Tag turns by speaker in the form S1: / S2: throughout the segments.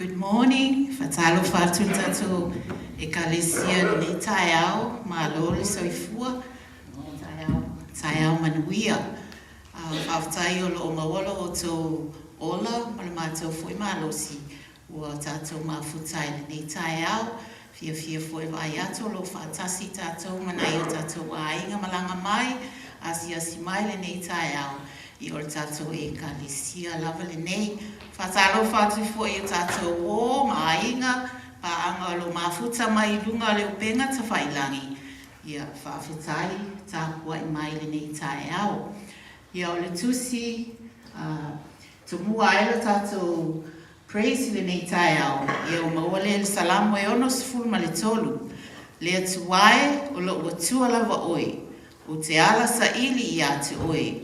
S1: Good morning, faatalofa atu i le tatou Ekalesia i lenei taeao, malo le soifua, taeao, taeao manuia. Faafetai o lo o maua lo outou ola ma le matou foi malosi ua tatou mafuta ai i lenei taeao. Fiafia foi e vaai atu o lo o faatasi tatou ma nai o tatou aiga malaga mai, asiasi mai lenei taeao. Ia o le tatou Ekalesia lava lenei. Faatalofa atu foi i o tatou uo ma aiga, paaga o lo o mafuta mai i luga o le upega tafailagi. Ia, faafetai tapuai mai lenei taeao. Ia, o le tusi tomua ai le tatou praise i lenei taeao, ia ua maua lea i le Salamo e 63. Le Atua e, o lou Atua lava oe, ou te ala saili ia te oe.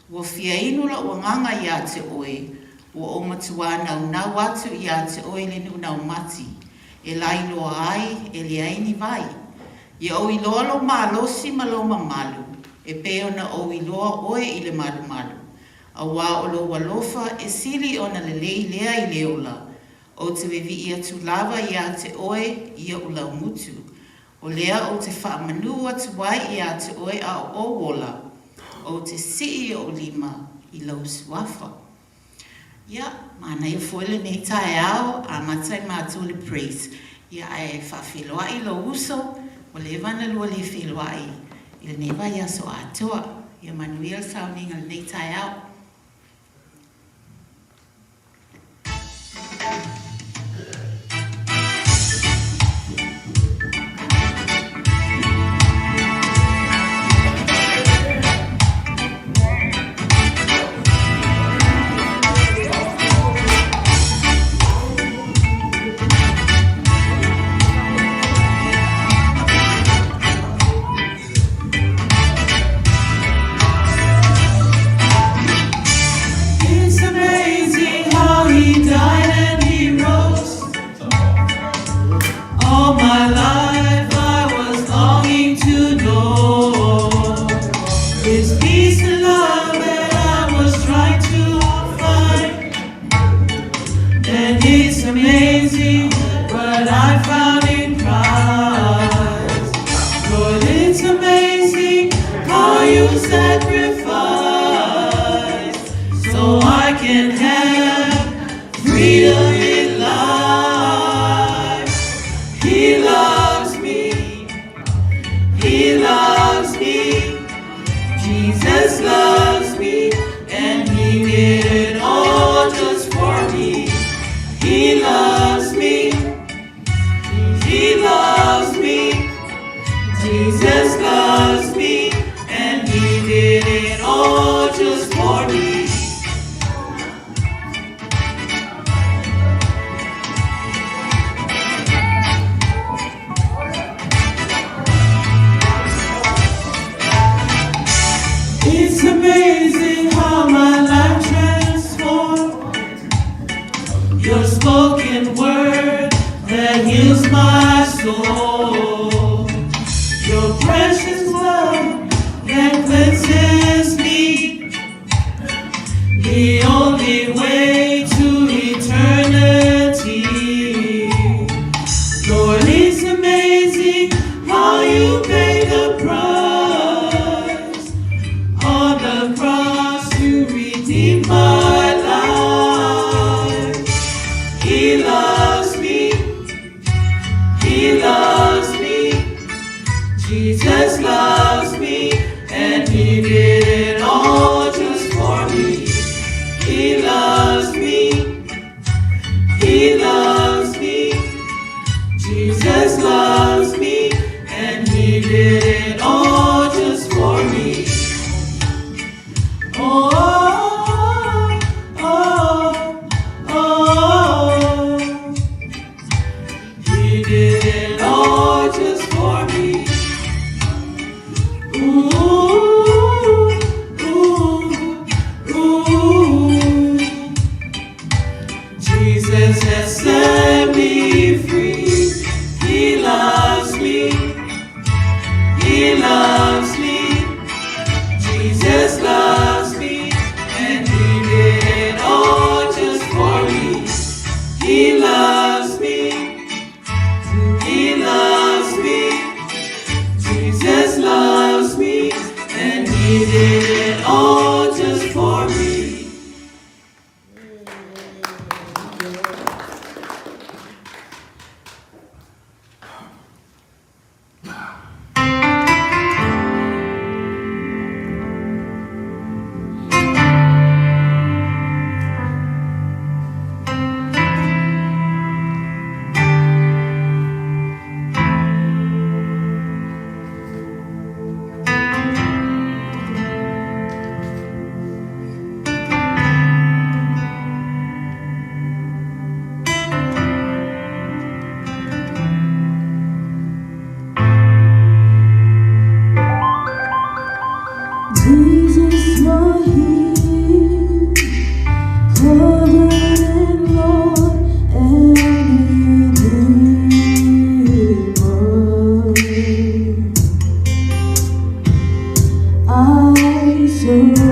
S1: Ua fia inu lou agaga ia te oe, ua ou matuā naunau atu ia te oe i le nuu naumati, e lailoa ai, e leai ni vai. Ia ou iloa lou malosi ma lou mamalu, e pei ona ou iloa oe i le malumalu. Auā o lou alofa e sili ona lelei lea i le ola, ou te vevii atu lava ia te oe i oʻu laumutu. O lea ou te faamanū atu ai ia te oe a o ou ola, ou te sii i oʻu lima i lou suafa. Ia, manaia foi lenei taeao, amata i matou le praise. Ia, ae faafeiloai lou uso, ua leva ona lua le feiloai i lenei vaiaso atoa. Ia manuia le sauniga i lenei taeao.
S2: It's amazing how he died and he rose. All my life I was longing to know His peace and love that I was trying to find. And it's amazing what I found in Christ. Lord, it's amazing how you sacrifice so I can have freedom in life. He loves me. He loves me. Jesus loves me. And he did it all just for me. He loves me. He loves me. Jesus loves me. And he did it all just for me. It's amazing how my life transformed. Your spoken word that heals my soul. Your precious love that cleanses me. The only way to eternity. Lord, it's amazing how you paid the price on the cross to redeem my life. He loves me. He loves me. Jesus loves me. And he did it all just for me. He loves me. He loves me. Jesus loves me. And he did it all just for me.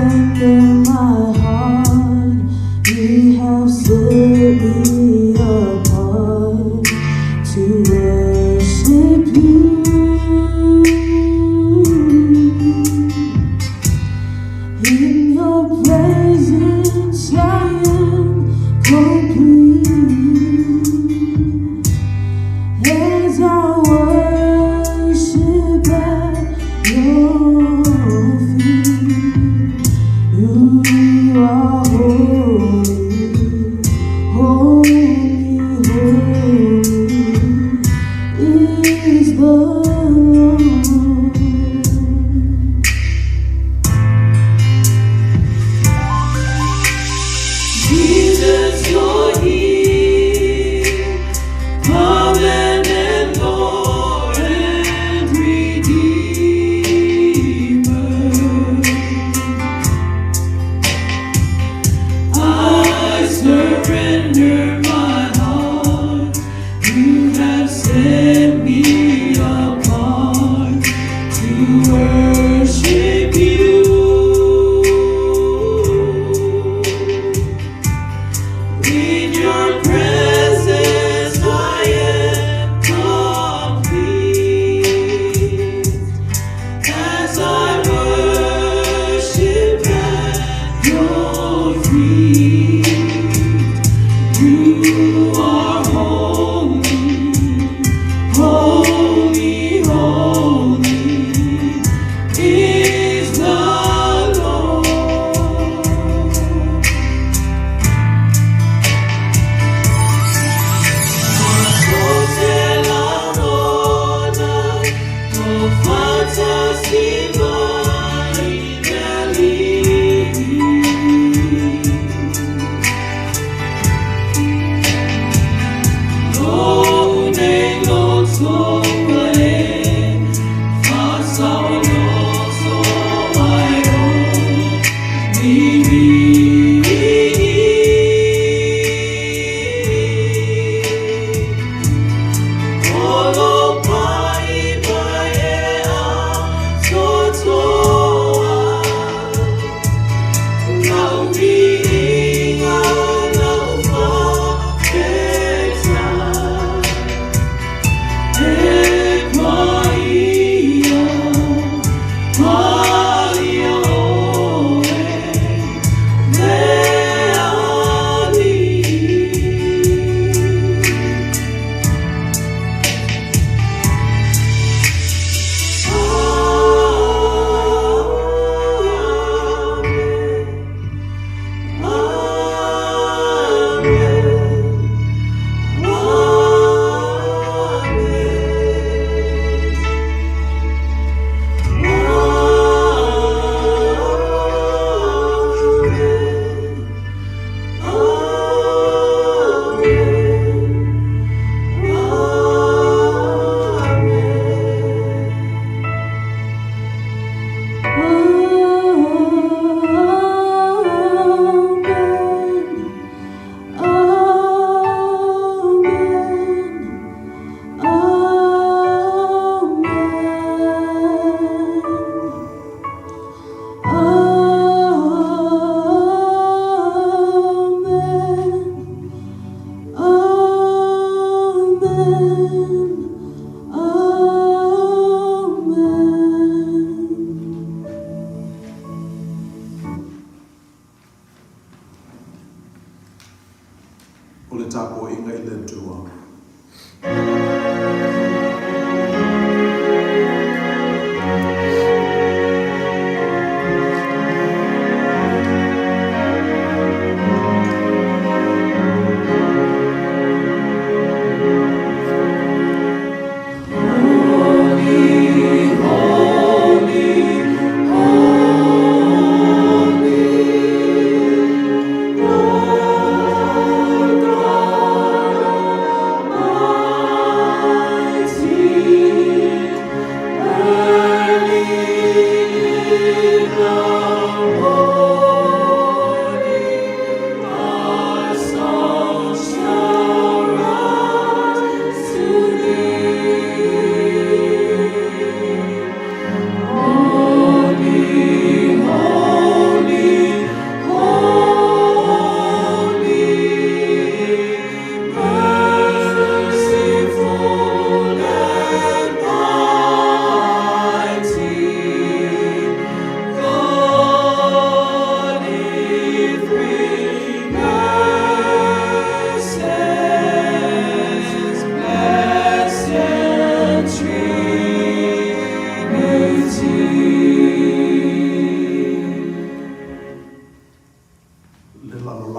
S2: surrender my heart. You have set me apart to worship you. In your presence I am complete. As I worship at your feet, you are holy, holy, holy is the Lord. Jesus, you're here, covenant Lord and Redeemer. I surrender my heart. You have set me apart to worship you. In your presence I am complete. As I worship at your feet, you are holy, holy, holy is the Lord.
S3: O le tapuaiga i le Atua.
S2: Lord God.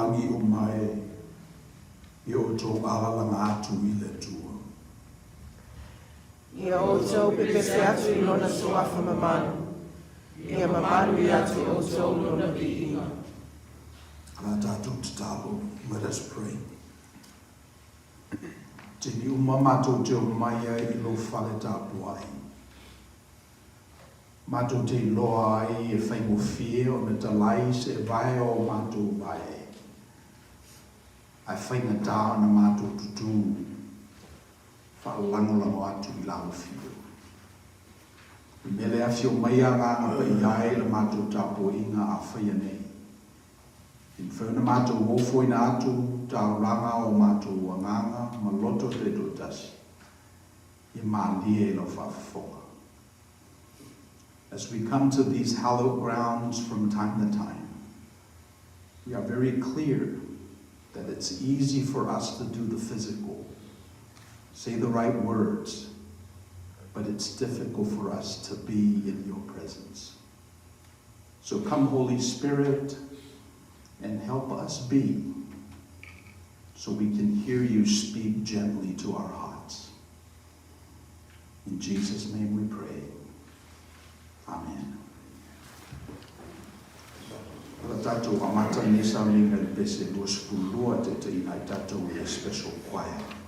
S3: lalolagi uma e, ia outou alalaga atu i le Atua.
S2: Ia outou pepese atu i Lona Suafa mamalu. Ia mamalu ia te outou Lona viiga.
S3: O le a tatou tatalo, let us pray. Taimi uma matou te omai ai i lou fale tapuai. Matou te iloa ai e faigofie ona talai se vae o matou vae, ae faigata ona matou tutū faalagolago atu i lau afio. I mea le afio mai Agaga Paia ai le matou tapuaiga a faia nei. E mafai ona matou ofoina atu taulaga o matou agaga ma loto taitoatasi, ia malie i lau faafofoga. As we come to these hallowed grounds from time to time, we are very clear that it's easy for us to do the physical, say the right words, but it's difficult for us to be in your presence. So come, Holy Spirit, and help us be so we can hear you speak gently to our hearts. In Jesus' name we pray. Amen. O le tatou amata lenei sauniga i le pese 22 taitaiina ai tatou e le Special Choir.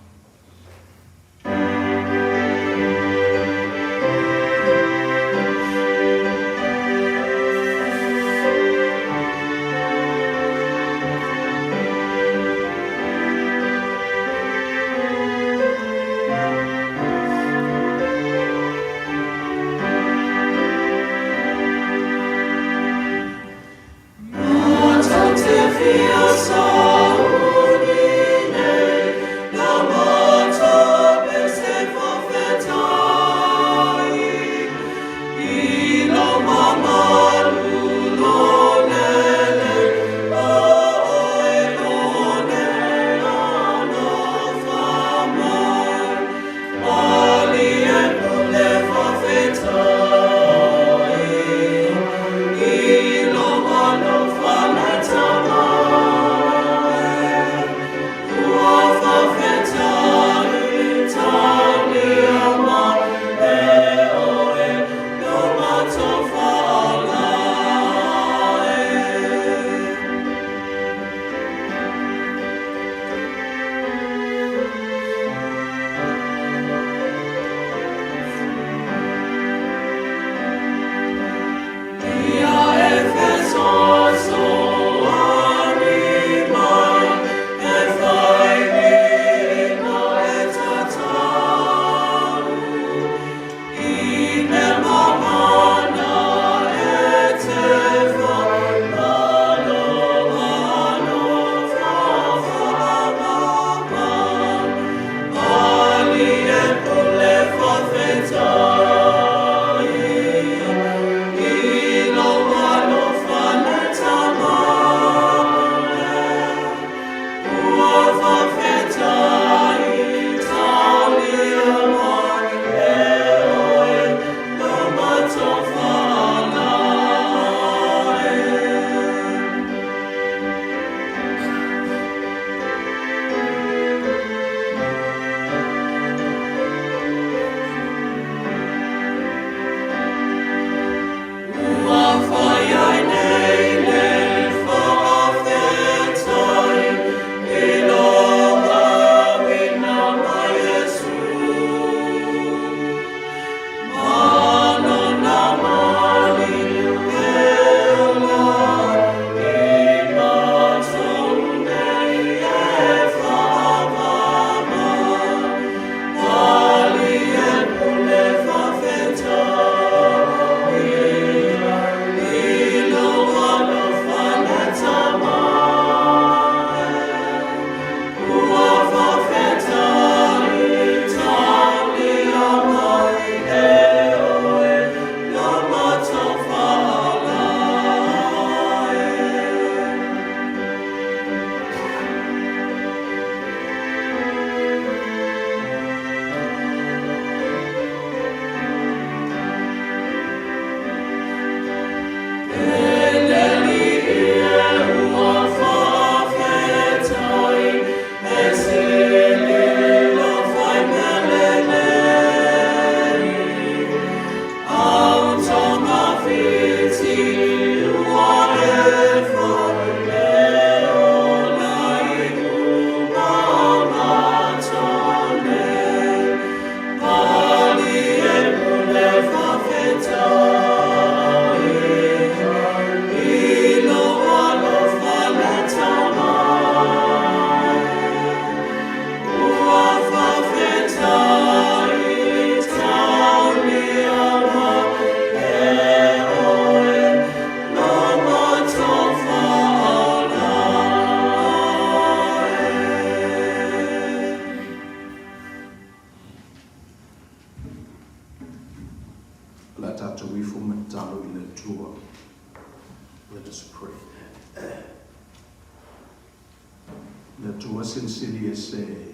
S3: Le Atua Silisili Ese,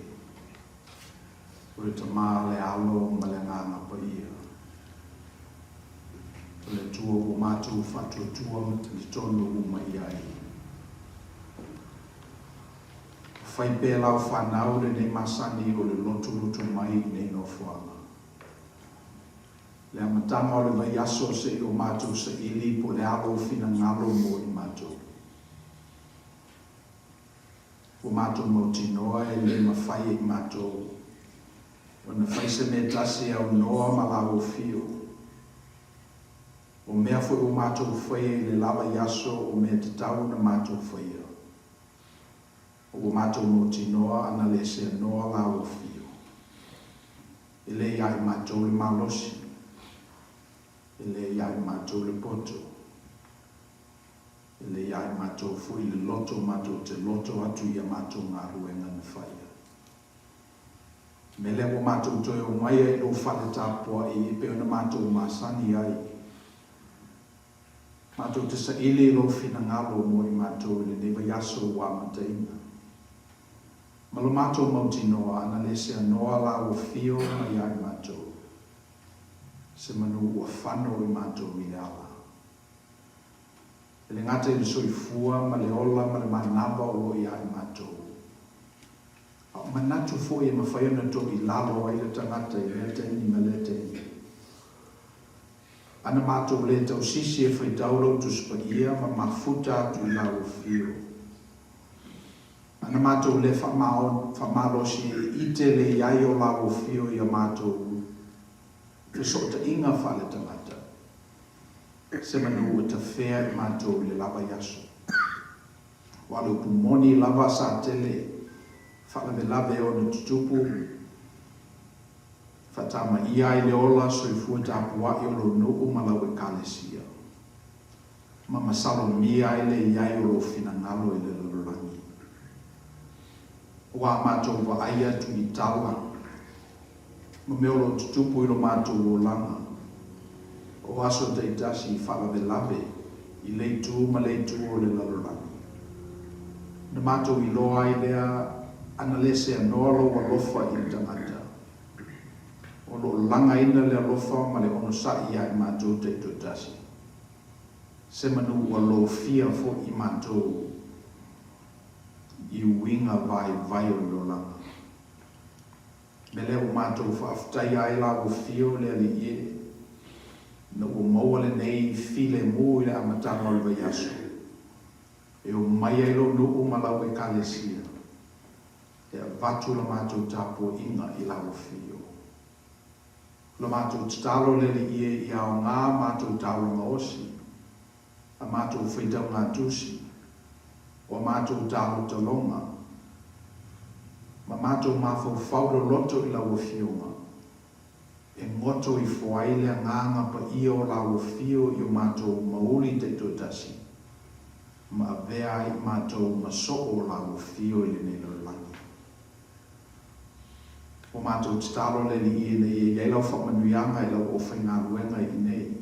S3: o le Tama, le Alo ma le Agaga Paia. O le Atua ua matou faatuatua ma talitonu uma i ai. Fai pea lau fanau lenei masani o le lotulutu mai i nei nofoaga. Le amataga o le vaiaso seia o matou saili po o le a lou finagalo mo i matou. Ua matou mautinoa e le mafai e i matou ona fai se mea tasi e aunoa ma la afio. O mea foi ua matou faia i le la vaiaso o mea tatau ona matou faia. Ua matou mautinoa ana le seanoa la afio. E le ia i matou le malosi, e le ia i matou le poto, e le ia i matou foi le loto matou te loto atu i a matou galuega na faia. Mea lea ua matou toe omai ai i lou fale tapuai e pei ona matou masani ai. Matou te saili i lou finagalo mo i matou i lenei vaiaso ua amataina. Ma lo matou mautinoa ana le seanoa la ua fio mai ia i matou, se manu ua fano i matou i le ala. E le gata i le soifua ma le ola ma le manava o lo o ia i matou, a o manatu foi e mafai ona tou i lalo ai le tagata i lea taimi ma lea taimi. Ana matou le tausisi e faitau lou Tusi Paia ma mafuta atu i lau afio. Ana matou le faamalosi e ite le i ai o lau afio i a matou fesootaiga faaletagata, se manu ua tafea i matou i le la vaiaso. Aua o le upu moni lava sa tele faalavelave ona tutupu, Faatamaia ai le ola soifua tapuai o lou nuu ma lau Ekalesia, ma masalomia ai le i ai o lou finagalo i le lalolagi. Ua a matou vaai atu i tala ma mea o lo o tutupu i lo matou olaga, o aso taitasi i faalavelave i le itu ma le itu o le lalolagi. Na matou iloa ai lea ana le seanoa lou alofa i le tagata, o lo o lagaina le alofa ma le onosai ia i matou taitoatasi. Se manu ua lofia foi i matou i uiga vaivai o le olaga. Mea lea ua matou faafetaia ai la ua fio le Alii e, ina ua maua lenei filemu i le amataga o le vaiaso, e omai ai lou nuu ma lau Ekalesia e avatu la matou tapuaiga i lau afio. O la matou tatalo le Alii e ia aoga matou taulaga osi, a matou faitauga-tusi, o a matou talotaloga, ma matou mafaufau loloto i lau Afioga, e goto ifo ai le agaga paia o lau Afio i o matou mauli taitoatasi, ma avea ai i matou ma soo o lau Afio i lenei lalolagi. Ua matou tatalo le Alii ina ia i ai lau faamanuiaga i lau aufaigaluega i inei.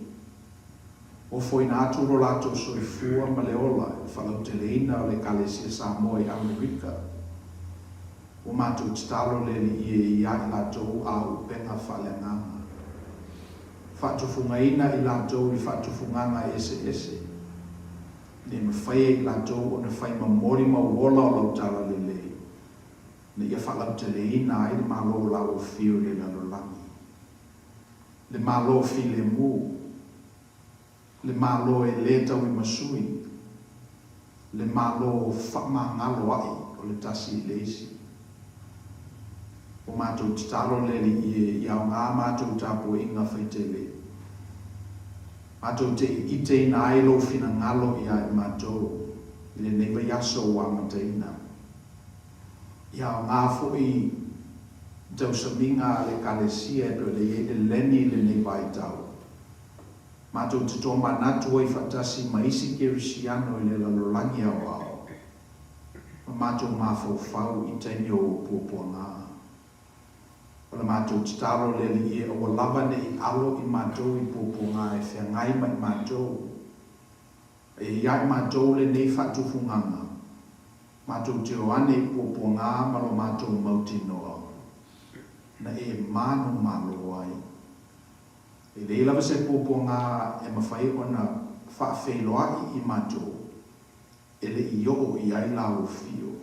S3: Ofoina atu lo latou soifua ma le ola i le faalauteleina o le Ekalesia Samoa i Amerika. Ua matou tatalo le Alii e ia i latou auupega faaleagaga. Faatufugaina i latou i faatufugaga eseese, ina ia mafai e i latou ona fai momoli mauola o lau talalelei, ina ia faalauteleina ai le Malo o lau Afio i le lalolagi. Le Malo filemu, le Malo e le tauimasui, le Malo faamagalo ai o le tasi i le isi. Ua matou tatalo le Alii e ia aoga matou tapuaiga faitele. Matou te iteina ai lou finagalo ia i matou i lenei vaiaso ua amataina. Ia aoga foi tausamiga a le Ekalesia e pei ona i ai le leni i lenei vaitau. Matou te toamanatu ai faatasi ma isi kerisiano i le lalolagi aoao, ma matou mafaufau i taimi o puapuaga. O le matou tatalo le Alii e aua lava ne i alo i matou i puapuaga e feagai ma i matou. A ia ia i matou lenei faatufugaga. Matou te o ane i puapuagā ma lo matou mautinoa, na e manumalo ai. E leai lava se puapuagā e mafai ona faafeiloai i matou e le i oo i ai lau afio.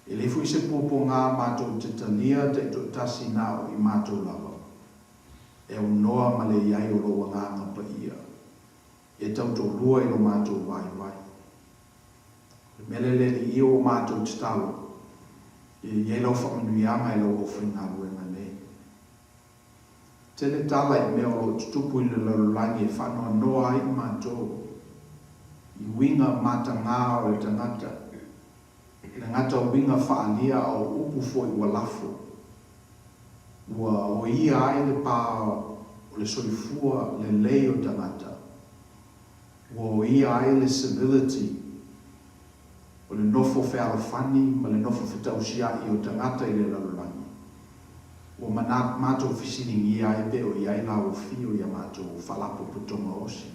S3: E leai foi se puapuagā matou te talia taitoatasi na o i matou lava, e aunoa ma le i ai o lou Agaga Paia e tautoalua i lo matou vaivai. O le mea lea le Alii ua matou tatalo, ia i ai lau faamanuiaga i lau aufaigaluega nei. Tele tala i mea o lo o tutupu i le lalolagi e faanoanoa ai i matou, i uiga matagā o le tagata, e le gata o uiga faaalia a o upu foi ua lafo, ua oia ai le pā o le soifua lelei o tagata, ua oia ai le civility o le nofo fealofani ma le nofo fetausia'i o tagata i le lalolagi. Ua mana matou fesiligia ai pe o i ai lau afio i a matou faalapotopotoga osi.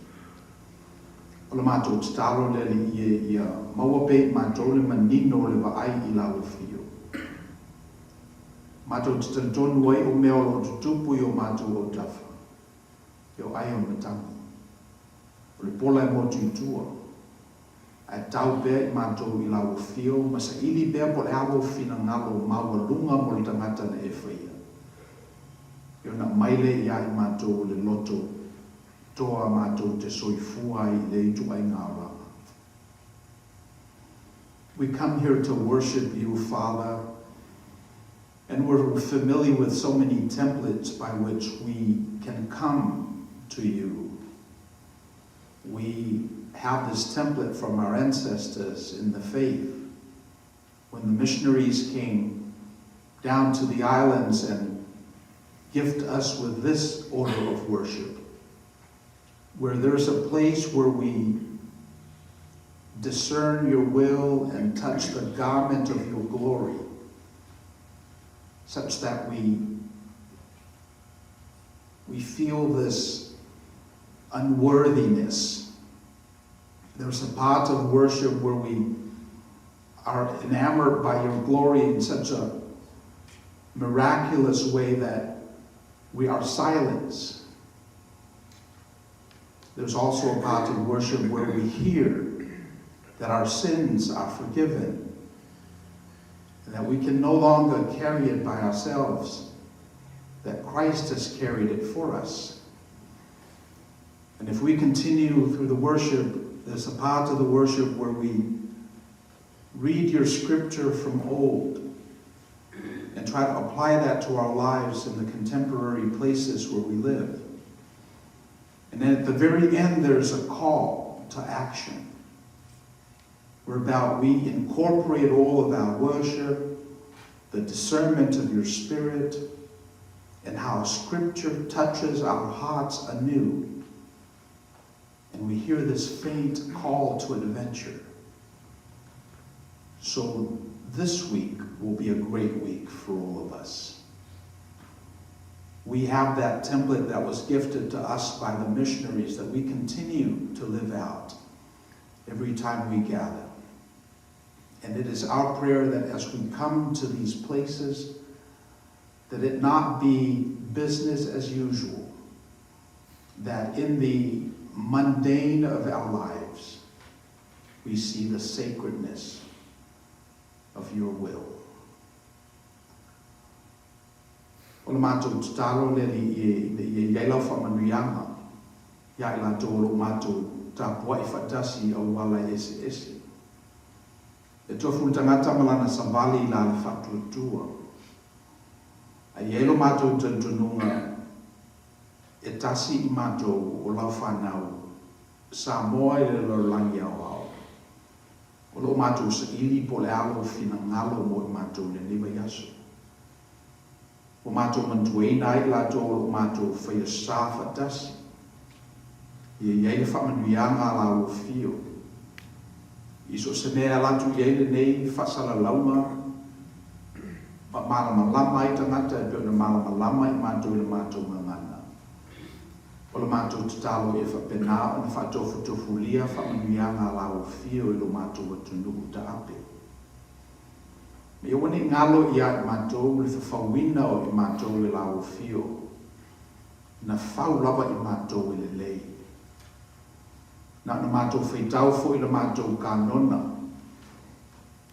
S3: O le matou tatalo le Alii e ia maua pea i matou le manino o le vaai i lau afio. Matou te talitonu ai o mea o lo o tutupu i o matou autafa, e o ai o matagi. O le pola e motu i tua, ae tau pea i matou i lau afio ma saili pea po o le a lou finagalo maualuga mo le tagata na e faia. Ia ona aumai lea ia i matou o le loto toa matou te soifua ai i lea ituaiga olaga. We come here to worship you, Father, and we're familiar with so many templates by which we can come to you. We have this template from our ancestors in the faith. When the missionaries came down to the islands and gift us with this order of worship, where there's a place where we discern your will and touch the garment of your glory, such that we we feel this unworthiness. There's a part of worship where we are enamored by your glory in such a miraculous way that we are silenced. There's also a part of worship where we hear that our sins are forgiven and that we can no longer carry it by ourselves, that Christ has carried it for us. And if we continue through the worship, there's a part of the worship where we read your scripture from old and try to apply that to our lives in the contemporary places where we live. And then at the very end, there's a call to action, whereby we incorporate all of our worship, the discernment of your Spirit, and how Scripture touches our hearts anew. And we hear this faint call to adventure. So this week will be a great week for all of us. We have that template that was gifted to us by the missionaries that we continue to live out every time we gather. And it is our prayer that as we come to these places, that it not be business as usual, that in the mundane of our lives, we see the sacredness of your will. O le matou tatalo le Alii e, ina ia i ai lau faamanuiaga ia i latou o lo o matou tapuai faatasi i auala eseese. E tofu le tagata ma lana savali i la le faatuatua. A i ai lo matou talitonuga e tasi i matou o lau fanau Samoa i le lalolagi aoao, o lo o matou saili po o le a lou finagalo mo i matou i lenei vaiaso. Ua matou manatuaina ai i latou o lo o matou faia sa faatasi. Ia i ai le faamanuiaga a la ua fio. I so o se mea e ala atu i ai lenei faasalalauga, ma malamalama ai tagata e pei ona malamalama i matou i le matou gagana. O le matou tatalo ia faapena ona faatofutofulia faamanuiaga a Lau Afio i lo matou atunuu taape. Ma ia aua ne i galo ia i matou le fafauina o i matou e Lau Afio, na fau lava i matou e lelei. Na ona matou faitau foi i la matou kanona,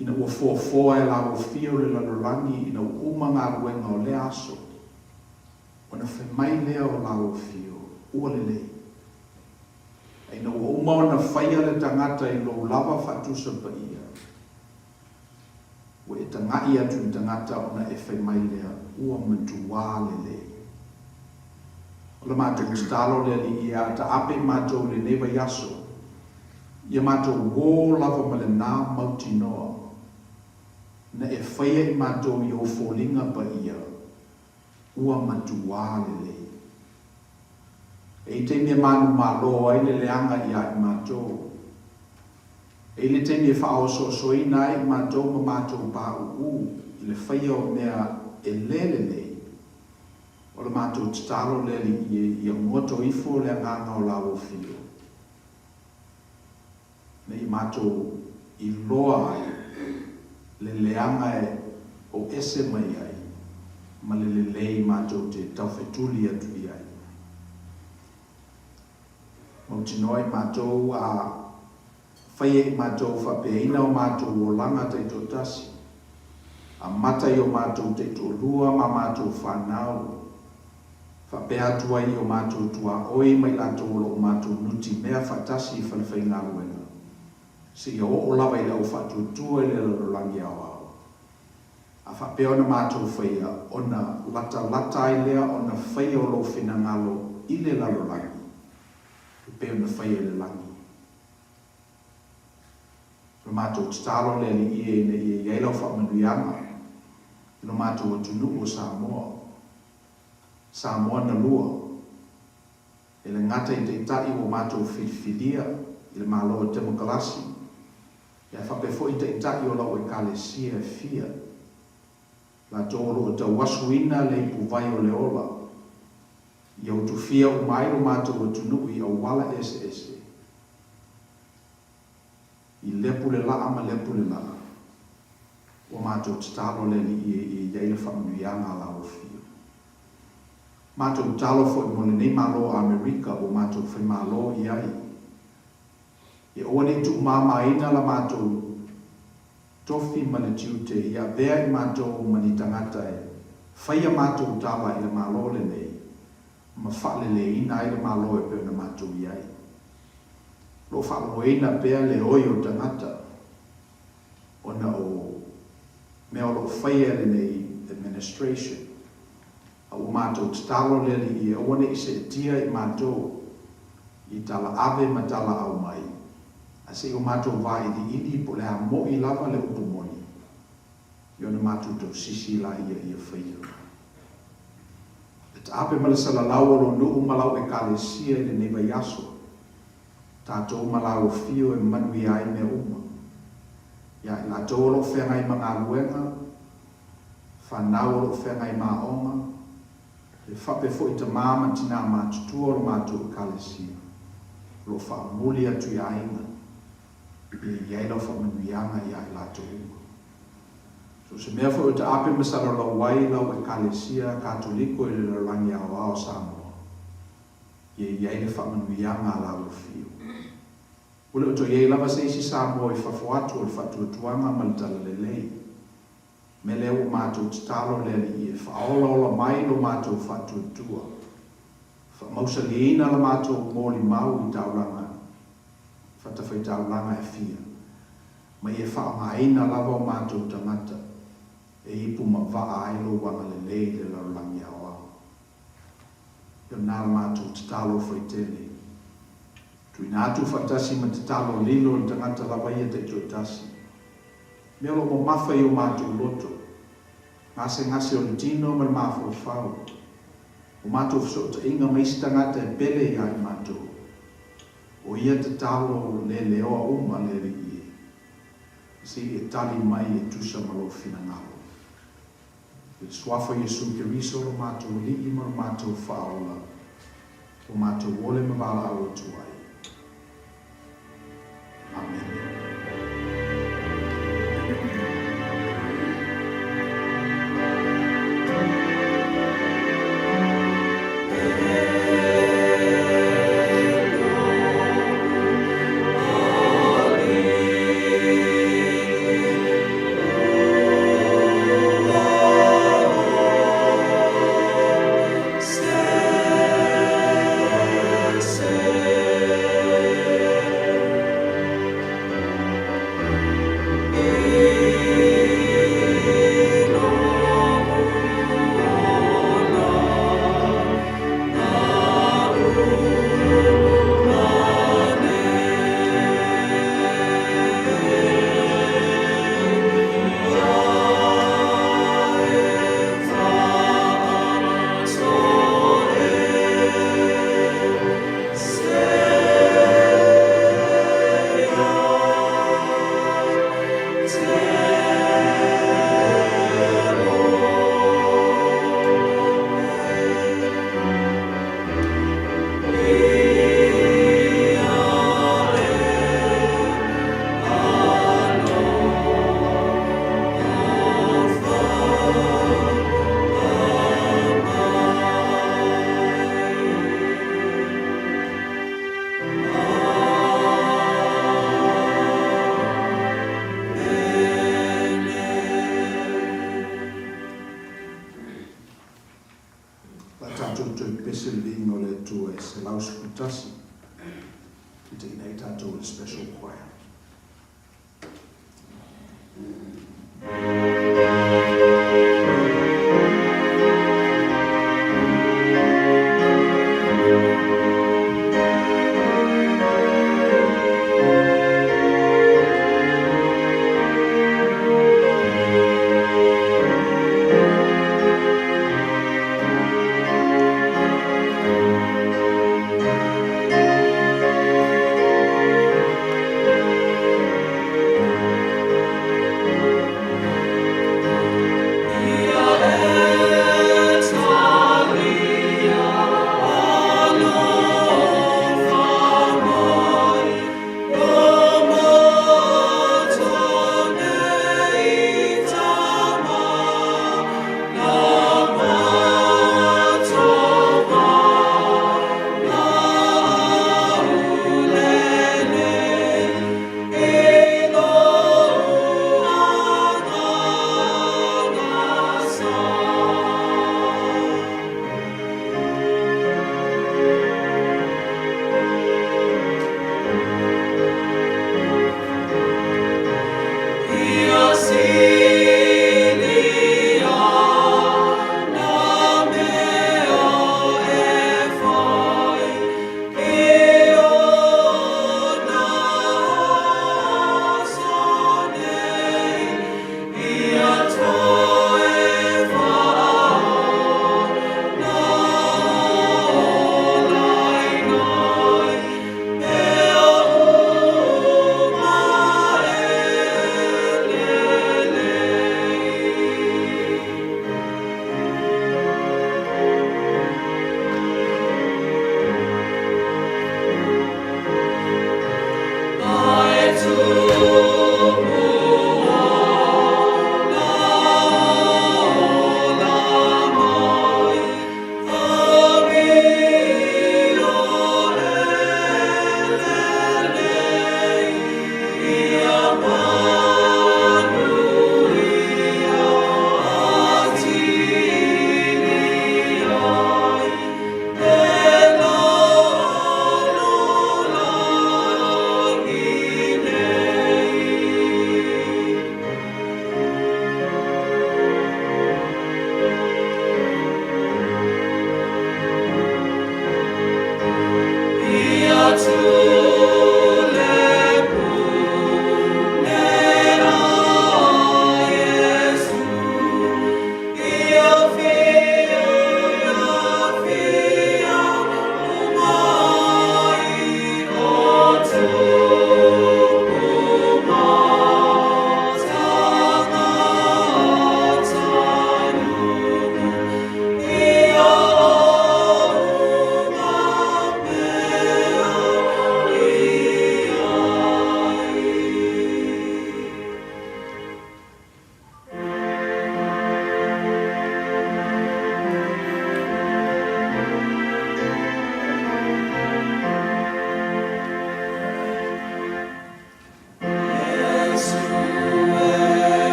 S3: ina ua foafoa e Lau Afio le lalolagi ina ua uma galuega o lea aso, Ona fai mai lea o Lau Afio, Ua lelei. A ina ua uma ona faia le tagata i lou lava faatusa paia, ua e taga'i atu i le tagata ona e fai mai lea, Ua matuā lelei. O le matou tatalo le Alii e a taape i matou i lenei vaiaso, ia matou uō lava ma lenā mautinoa, na e faia i matou i ou foliga paia, Ua matuā lelei. E i taimi e manumalo ai le leaga iā i matou. E i le taimi e faaosoosoina ai i matou ma matou pāuū i le faia o mea e lē lelei, o le matou tatalo le Alii e ia goto ifo le agaga o Lau Afio. Ina ia matou iloa ai le leaga e ou ese mai ai ma le lelei matou te taufetuli atu i ai. Mautinoa i matou a faia i matou faapeaina o matou olaga taitoatasi, amata i o matou taitoalua ma matou fanau, Faapea atu ai i o matou tuaoi ma i latou o lo o matou nutimea faatasi i falefaigaluega, seia oo lava i le au faatuatua i le lalolagi aoao. A faapea ona matou faia, ona latalata ai lea ona faia o lou finagalo i le lalolagi, e pei ona faia i le lagi. O le matou tatalo le Alii e ina ia i ai lau faamanuiaga i lo matou atunuu o Samoa. Samoa na lua. E le gata i Taitai ua matou filifilia i le Malo o Temokarasi, ae faapea foi Taitai o lau Ekalesia e fia, latou o lo o tauasuina le ipuvai o le ola, ia utufia uma ai lo matou atunuu i auala eseese, i lea pule laa ma lea pule laa. Ua matou tatalo le Alii e ia i ai le faamanuiaga a Lau Afio. Matou tatalo foi mo lenei Malo o Amerika ua matou faimalo i ai. Ia aua ne i tuumāmāina la matou tofi ma le tiute ia avea i matou ma ni tagata e faia matou tala i le Malo lenei ma faaleleina ai le Malo e pei ona matou i ai. O lo o faalogoina pea le oi o tagata ona o mea o lo o faia e lenei administration. A ua matou tatalo le Alii e aua ne i seetia i matou i tala ave ma tala aumai, a se i o matou vailiili po o le a moi lava le upu moni, ia ona matou tausisi laia ia faia. Le taape ma le salalau o lou nuu ma lau Ekalesia i lenei vaiaso, tatou ma lau afio e manuia ai mea uma. Ia i latou o lo o feagai ma galuega, fanau o lo o feagai ma aoga, e faapea foi tamā ma tinā matutua o le matou Ekalesia o lo o faamuli atu i aiga, ia i ai lau faamanuiaga ia i latou uma. So o se mea foi o taape ma salaulau ai lau Ekalesia Katoliko i le lalolagi aoao o Samoa, ia i ai le faamanuiaga a lau afio. Ua le o toe i ai lava se isi Samoa i fafo atu o le faatuatuaga ma le talalelei. Mea lea ua matou tatalo le Alii e faaolaola mai lo matou faatuatua, faamausaliina la matou molimau i taulaga, fatafaitaulaga e fia, ma ia faaaogaina lava o matou tagata e ipu ma vaa ai lou agalelei i le lalolagi aoao. Ia na la matou tatalo faitele. Tuuina atu faatasi ma tatalo lilo le tagata lava ia taitoatasi. Mea o lo o mamafa i o matou loto, gasegase o le tino ma le mafaufau, o matou fesootaiga ma isi tagata e pele ia i matou. O ia tatalo leleoa uma le Alii e, se i e tali mai e tusa ma lou finagalo. I le Suafa o Iesu Keriso lo matou Alii ma lo matou Faaola. Ua matou ole ma valaau atu ai. Amene. O le a tatou toe pese le viiga o le Atua e 111. Taitaiina ai tatou e le Special Choir.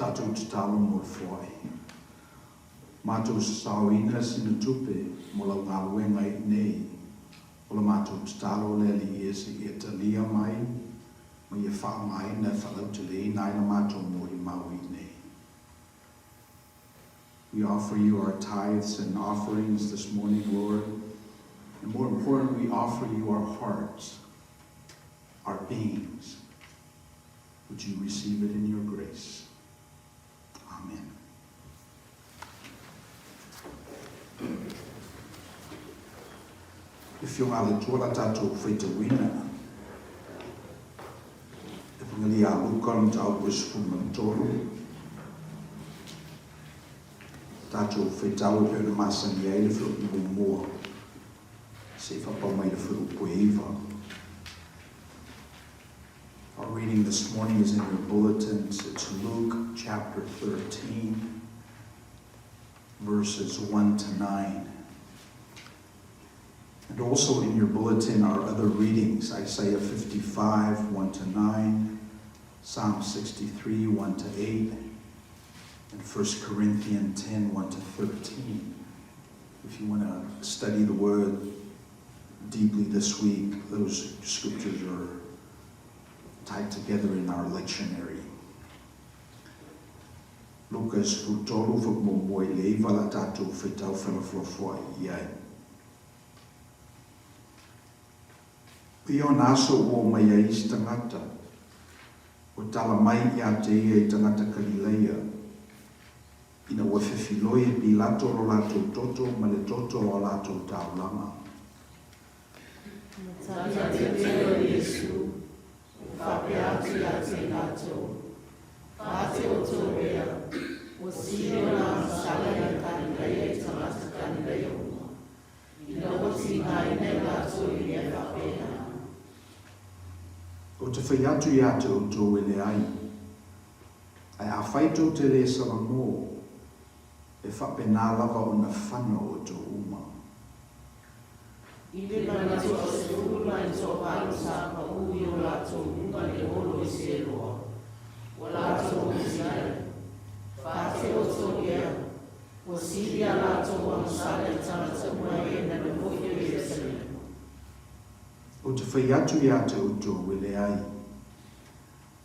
S3: Tatou tatalo mo le foai. Matou sasaoina sina tupe mo lau galuega i inei. O la matou tatalo le Alii e se i e talia mai ma ia faaaogaina e faalauteleina ai la matou molimau i inei. We offer you our tithes and offerings this morning, Lord. And more important, we offer you our hearts, our beings. Would you receive it in your grace? Amen. Le Afioga a le Atua la tatou faitauina. Epagelia a Luka le mataupu e 13. Tatou faitau e pei ona masani ai le fuaiupu muamua seia faapau mai le fuaiupu e 9. Our reading this morning is in your bulletins. It's Luke chapter 13, verses 1 to 9. And also in your bulletin are other readings Isaiah 55, 1 to 9, Psalm 63, 1 to 8, and 1 Corinthians 10, 1 to 13. If you want to study the word deeply this week, those scriptures are tied together in our lectionary. Luka 13 fuaiupu muamua i le 9 la tatou faitau felafolafoai i ai. O ia ona aso ua omai ai isi tagata, ua tala mai ia te ia i tagata Kalilaia, ina ua fefiloi e Pilato lo latou toto ma le toto o a latou taulaga.
S2: Na tali atu lea o Iesu, ua faapea atu ia te i latou, Faa-te outou ea, ua sili ona agasala ia Kalilaia i tagata Kalilaia uma, ina ua tigaina i latou i mea faapena.
S3: Ou te fai atu ia te outou e leai, ae afai tou te le salamo, e faapena lava ona fano outou uma.
S2: I le mana toasefulu ma le toavalu sa pau i o latou luga le olo i Seloa, ua latou oti ai. Faa-te outou ea, ua sili a latou agasala i tagata uma e na nofo i Ierusalema.
S3: Ou te fai atu ia te outou, e leai.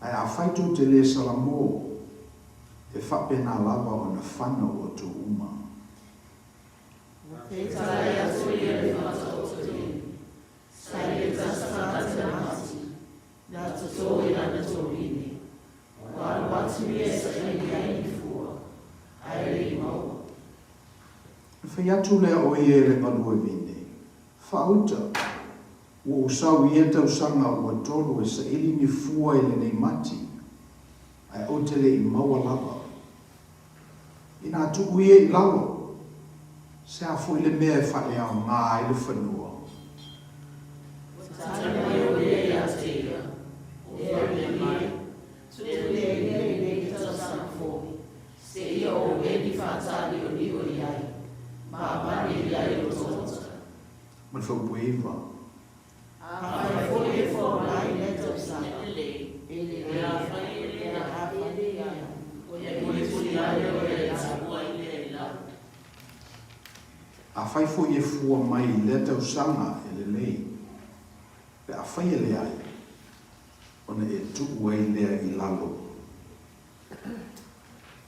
S3: Ae afai tou te le salamo, e faapena lava ona fano outou uma.
S2: Peitai atu ia le faataotoina, sa i le tasi tagata na mati, na toto i lana tovine. Ua alu atu ia e saili ai ni fua, ae le i maua.
S3: Na fai atu lea o ia i le galue vine, Faauta, ua ou sau i ia tausaga ua tolu e saili ni fua i lenei mati, ae ou te le i maua lava. Inā tuu ia i lalo, se a foi le mea e faaleaoga ai le fanua?
S2: Ua tali mai o ia ia te ia, O mea mai, tuu mea ia i nei tausaga foi, seia ou eli faataaliolio i ai, ma avane i ai o otaota.
S3: Ma le fuaiupu e 9.
S2: Afai foi e fua mai i lea tausaga, e lelei, afai e leai, e mulimuli ane oe e tuu ai lea i lalo.
S3: Afai foi e fua mai i lea tausaga, e lelei, pe afai e leai, ona e tuu ai lea i lalo.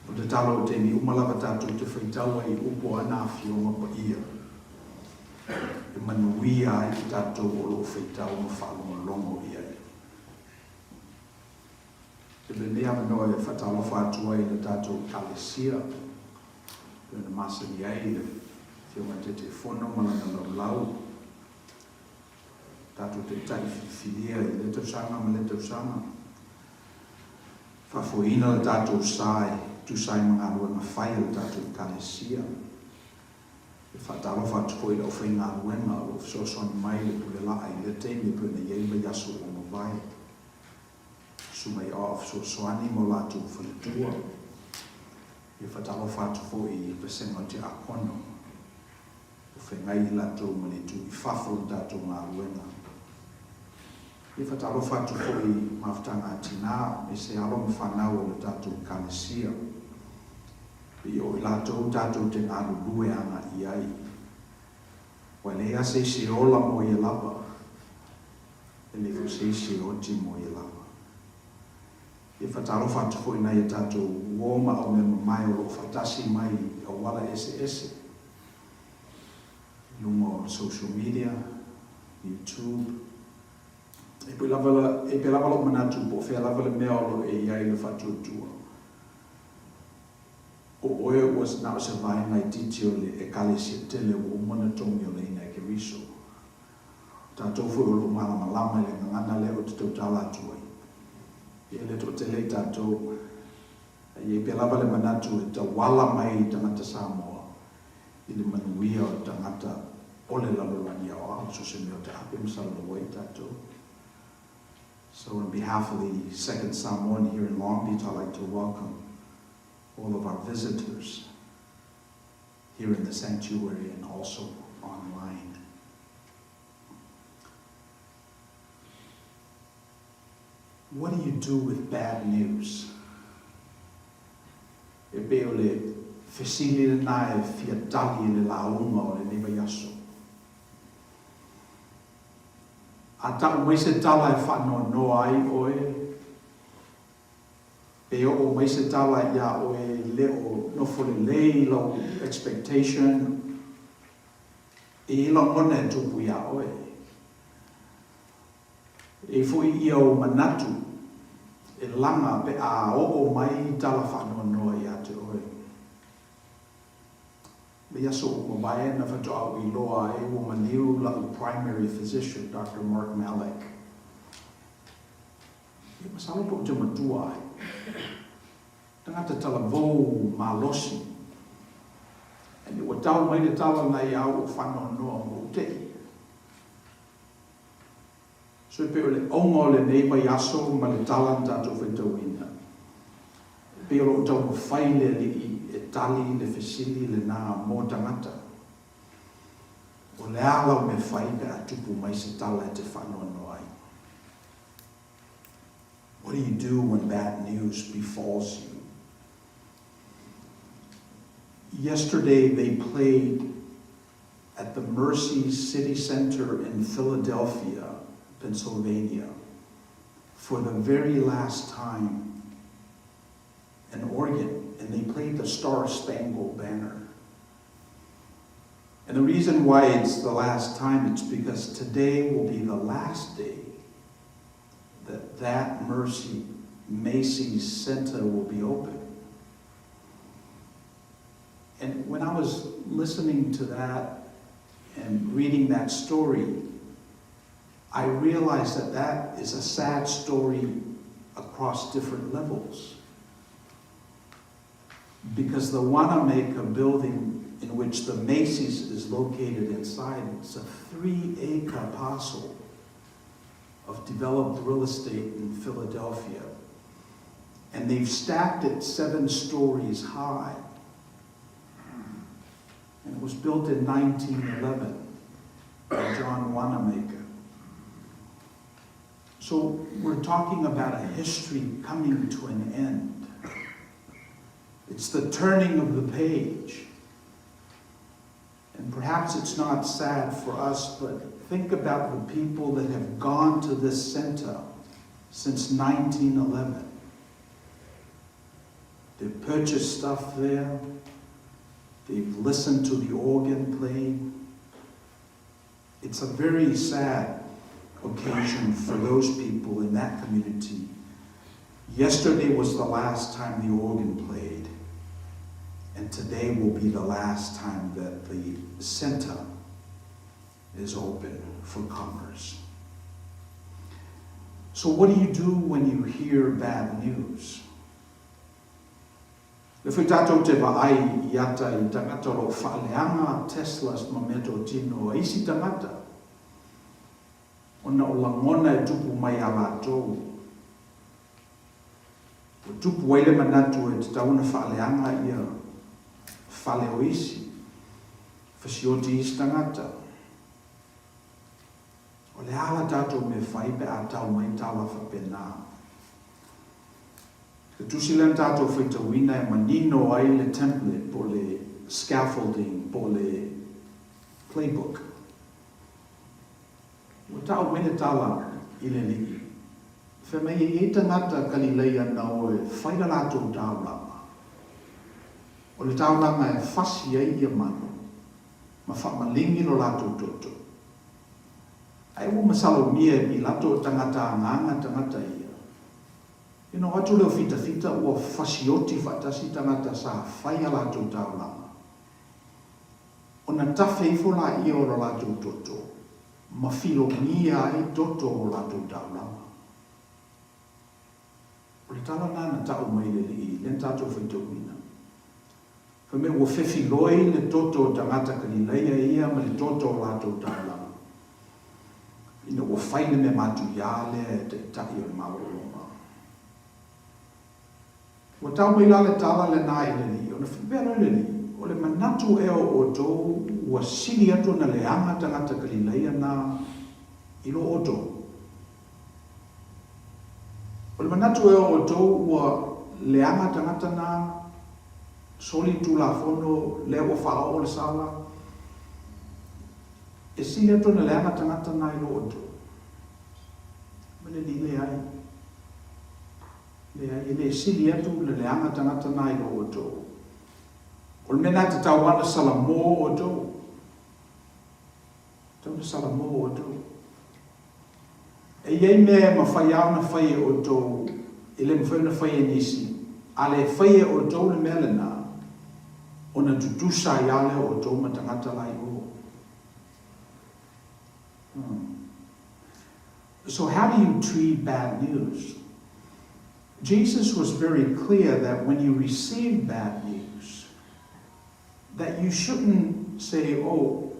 S3: O le tatalo o taimi uma lava tatou te faitau ai i upu o ana Afioga Paia, e manuia ai i tatou o lo o faitau ma faalogologo i ai. I lenei avanoa e faatalofa atu ai i le tatou Ekalesia, pei ona masani ai le Afioga i le Taitaifono ma lana laulau, tatou taitai filifilia i lea tausaga ma lea tausaga. Faafoeina le tatou sa e tusa ai ma galuega fai a le tatou Ekalesia. E faatalofa atu foi i le aufaigaluega o lo o fesoasoani mai i le pule laa i lea taimi e pei ona i ai le vaiaso ua mavae. Susuga i aoao fesoasoani ma o latou faletua. E faatalofa atu foi i le vasega o Tiakono o feagai i latou ma le itu i fafo o le tatou galuega. Ia faatalofa atu foi i mafutaga a tina aemaise alo ma fanau o le tatou Ekalesia. Pei o i latou tatou te galulue agai i ai. Ua leai lava se isi e ola mo ia lava, e leai foi se isi e oti mo ia lava. Ia faatalofa atu foi i nai a tatou uo ma aumeamamae o lo o faatasi mai i auala eseese i luga o social media, YouTube. E pei lava, e pei lava lou manatu po o fea lava le mea o lo o e i ai le faatuatua. O oe ua na o se vaega itiiti o le Ekalesia tele ua uma ona togi o leina e Keriso. O tatou foi o lo o malamalama i le gagana lea ou te tautala atu ai. Ia e le toatele i tatou. A i ai pea lava le manatu e tauala mai i tagata Samoa i le manuia o tagata o le lalolagi aoao, so se mea o taape ma salalaua ai tatou. So on behalf of the Second Samoan here in Long Beach, I'd like to welcome all of our visitors here in the sanctuary and also online. What do you do with bad news? E pei o le fesili lena e fia tali i le lauga o lenei vaiaso. A tau mai se tala e faanoanoa ai oe, pe oo mai se tala iā oe e le o nofo lelei lau expectation, e i ai lagona e tupu iā oe. E i foi ia ou manatu e laga pe a oo mai tala faanoanoa iā te oe. Vaiaso ua mavae na faatoa ou iloa ai ua maliu la'u primary physician, Doctor Mark Malek. Ia masalo pe ou te matua ai. Tagata talavou malosi. And ua tau mai le tala na ia au o faanoanoa ma ou te'i. So e pei o le auga o lenei vaiaso ma le tala na tatou faitauina, e pei o lo o taumafai le Alii e tali le fesili lena mo tagata, O le a lau mea fai pe a tupu mai se tala e te faanoanoa ai? What do you do when bad news befalls you? Yesterday they played at the Mercy City Center in Philadelphia, Pennsylvania, for the very last time an organ, and they played the Star Spangled Banner. And the reason why it's the last time, it's because today will be the last day that that Mercy Macy's Center will be open. And when I was listening to that and reading that story, I realized that that is a sad story across different levels. Because the Wanamaker building in which the Macy's is located inside, it's a 3-acre parcel of developed real estate in Philadelphia. And they've stacked it 7 stories high. And it was built in 1911 by John Wanamaker. So we're talking about a history coming to an end. It's the turning of the page. And perhaps it's not sad for us, but think about the people that have gone to this center since 1911. They've purchased stuff there. They've listened to the organ playing. It's a very sad occasion for those people in that community. Yesterday was the last time the organ played, and today will be the last time that the center is open for commerce. So what do you do when you hear bad news? Le foi tatou te vaai i ata i tangata o lo o faaleaga Teslas ma meatotino a isi tagata ona o lagona e tupu mai a latou. Ua tupu ai le manatu e tatau ona faaleaga ia fale o isi, fasioti isi tagata. le a la tatou mea e fai pe a tau mai tala faapena? Le tusi lea na tatou faitauina e manino ai le template po o le scaffolding po o le playbook. Ua tau mai le tala i le Alii, fai mai e i ai tagata Kalilaia na o e fai la latou taulaga. O le taulaga e fasi ai ia manu ma faamaligi lo latou toto. Ae ua masalomia e Pilato o tagata agaga tagata ia. Ina o atu lea o fitafita ua fasioti faatasi tagata sa fai a latou taulaga. Ona tafe ifo laia o lo latou toto, ma filogia ai toto o latou taulaga. O le tala lena na ta'u mai e le Alii, lea na tatou faitauina. Fai mai ua fefiloi le toto o tagata Kalilaia ia ma le toto o latou taulaga, ina ua fai le mea matuiā lea e taitai o le Malo o Roma. Ua tau mai la le tala lena i le Alii, ona faapea loa le Alii, O le manatu ea o outou ua sili atu ona leaga tagata Kalilaia na i lo outou? O le manatu ea o outou ua leaga tagata na soli Tulafono lea ua faaoo le sala? E sili atu ona leaga tagata na i lo outou? Ma le Alii, Leai. Leai, e le sili atu le leaga tagata na i lo outou. O le mea lena e tatau lava ona salamo outou. Tatau ona salamo outou. E i ai mea e mafai lava ona fai e outou, e le mafai ona fai e nisi. A le fai e outou le mea lena, ona tutusa ai lava lea o outou ma tagata la i o. Hmm. So how do you treat bad news? Jesus was very clear that when you receive bad news, that you shouldn't say, oh,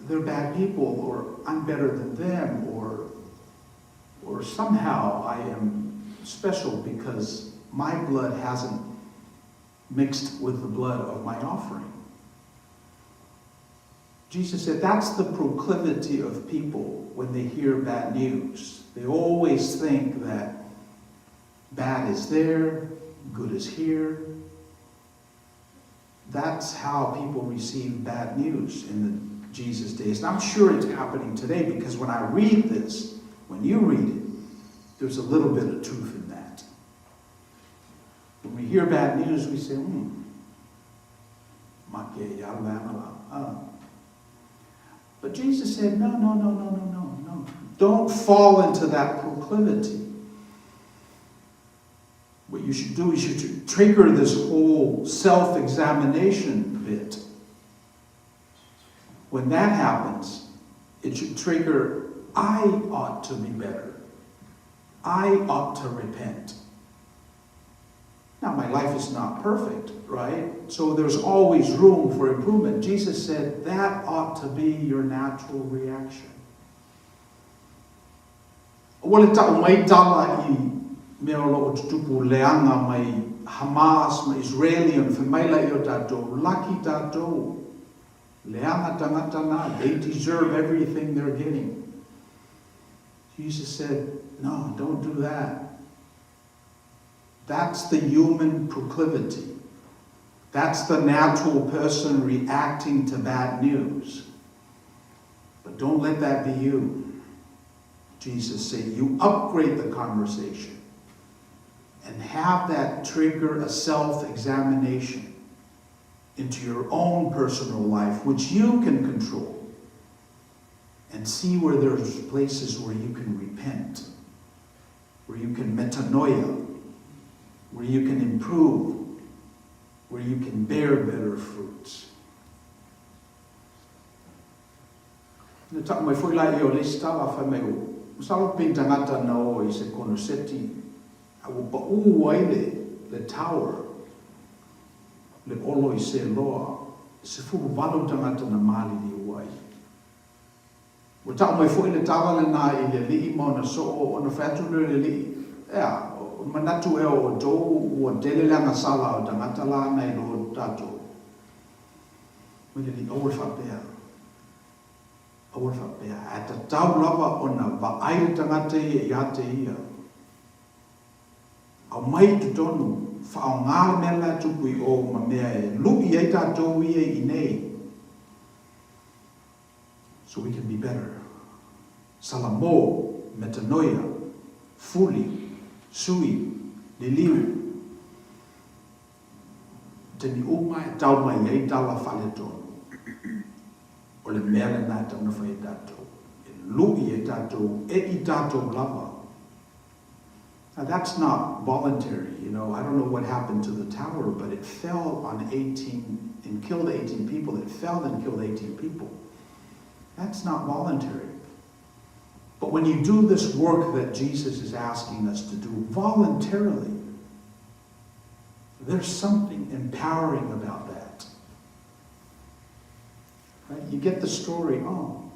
S3: they're bad people, or I'm better than them, or, or somehow I am special because my blood hasn't mixed with the blood of my offering. Jesus said that's the proclivity of people when they hear bad news. They always think that bad is there, good is here. That's how people receive bad news in the Jesus days. And I'm sure it's happening today because when I read this, when you read it, there's a little bit of truth in that. When we hear bad news, we say, hmm, But Jesus said, no, no, no, no, no, no, no. Don't fall into that proclivity. What you should do is you should trigger this whole self-examination bit. When that happens, it should trigger, I ought to be better. I ought to repent. Now, my life is not perfect, right? So there's always room for improvement. Jesus said that ought to be your natural reaction. Ua le ta'u mai tala i mea o lo'o tutupu leaga mai Hamas ma Israeli ona fai mai laia o tatou, laki tatou, leaga tagata na, they deserve everything they're getting. Jesus said, no, don't do that. That's the human proclivity. That's the natural person reacting to bad news. But don't let that be you. Jesus said, you upgrade the conversation and have that trigger a self-examination into your own personal life, which you can control, and see where there's places where you can repent, where you can metanoia, where you can improve, where you can bear better fruits. Na ta'u mai foi laia o le isi tala fai mai o masalo pe ni tagata na o i se konoseti a ua pa'ū ai le le tower le olo i Seloa 18 tagata na maliliu ai. Ua ta'u mai foi le tala lena i le alii ma ona so'o ona fai atu lea o le alii, Ea, o le manatu ea o outou ua tele le agasala o tagata la nai lo tatou. Mai le alii, aua le faapea. Aua le faapea, ae tatau lava ona vaai le tagata ia ia te ia. Aumai i totonu, faaaoga le mea la e tupu i o ma mea e lu'i ai tatou ia i inei. So we can be better. Salamo, metanoia, fuli, sui, liliu. Taimi uma e tau mai ai tala faaletonu, o le mea lena e tatau ona fai e tatou, e lu'i e tatou e i tatou lava. Now that's not voluntary, you know, I don't know what happened to the tower, but it fell on 18 and killed 18 people. It fell and killed 18 people. That's not voluntary. But when you do this work that Jesus is asking us to do voluntarily, there's something empowering about that. Right? You get the story on.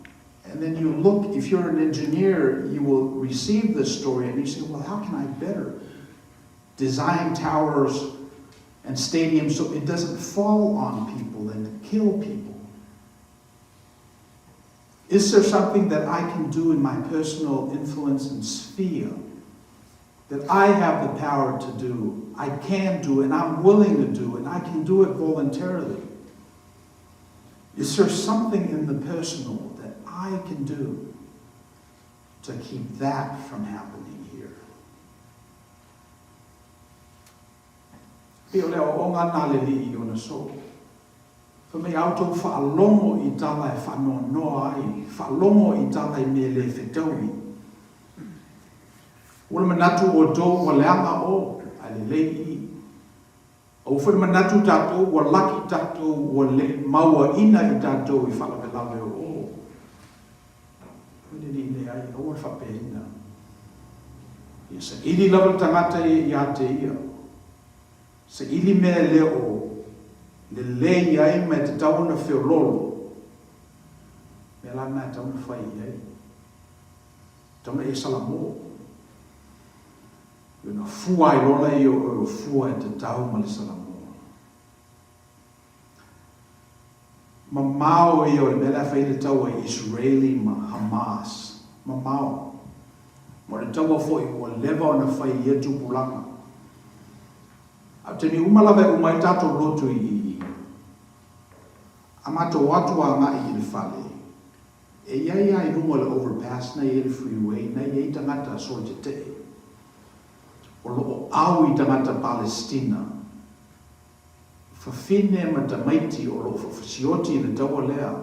S3: And then you look, if you're an engineer, you will receive this story and you say, well, how can I better design towers and stadiums so it doesn't fall on people and kill people? Is there something that I can do in my personal influence and sphere that I have the power to do, I can do, and I'm willing to do, and I can do it voluntarily? Is there something in the personal that I can do to keep that from happening here? Pei o le aoaoga lena a le Alii i ona soo. Fai mai a outou faalogo i tala e faanoanoa ai, faalogo i tala i mea le fetaui. Ua le manatu outou ua leaga o, ae lelei i. A ua foi le manatu tatou ua laki tatou ua le mauaina i tatou i faalavelave o o. Fai le alii leai, aua le faapeaina. Ia saili lava le tagata ia ia te ia. Saili mea e le o lelei ai ma e tatau ona feololo, mea la na e tatau ona fai i ai. Tatau ona e salamo. Ona fua ai loa lea o oe o fua e tatau ma le salamo. Mamao ia o le mea la e fai ai le taua i Israeli ma Hamas. Mamao. Ma o le taua foi ua leva ona fai i ia tupulaga. A o taimi uma lava e uma ai tatou lotu i i, a matou o atu agai i le fale, e i ai lava i luga o le overpass na i ai le freeway, na i ai tagata solotetee o lo o au i tagata Palestina, fafine ma tamaiti o lo o fasioti i le taua lea.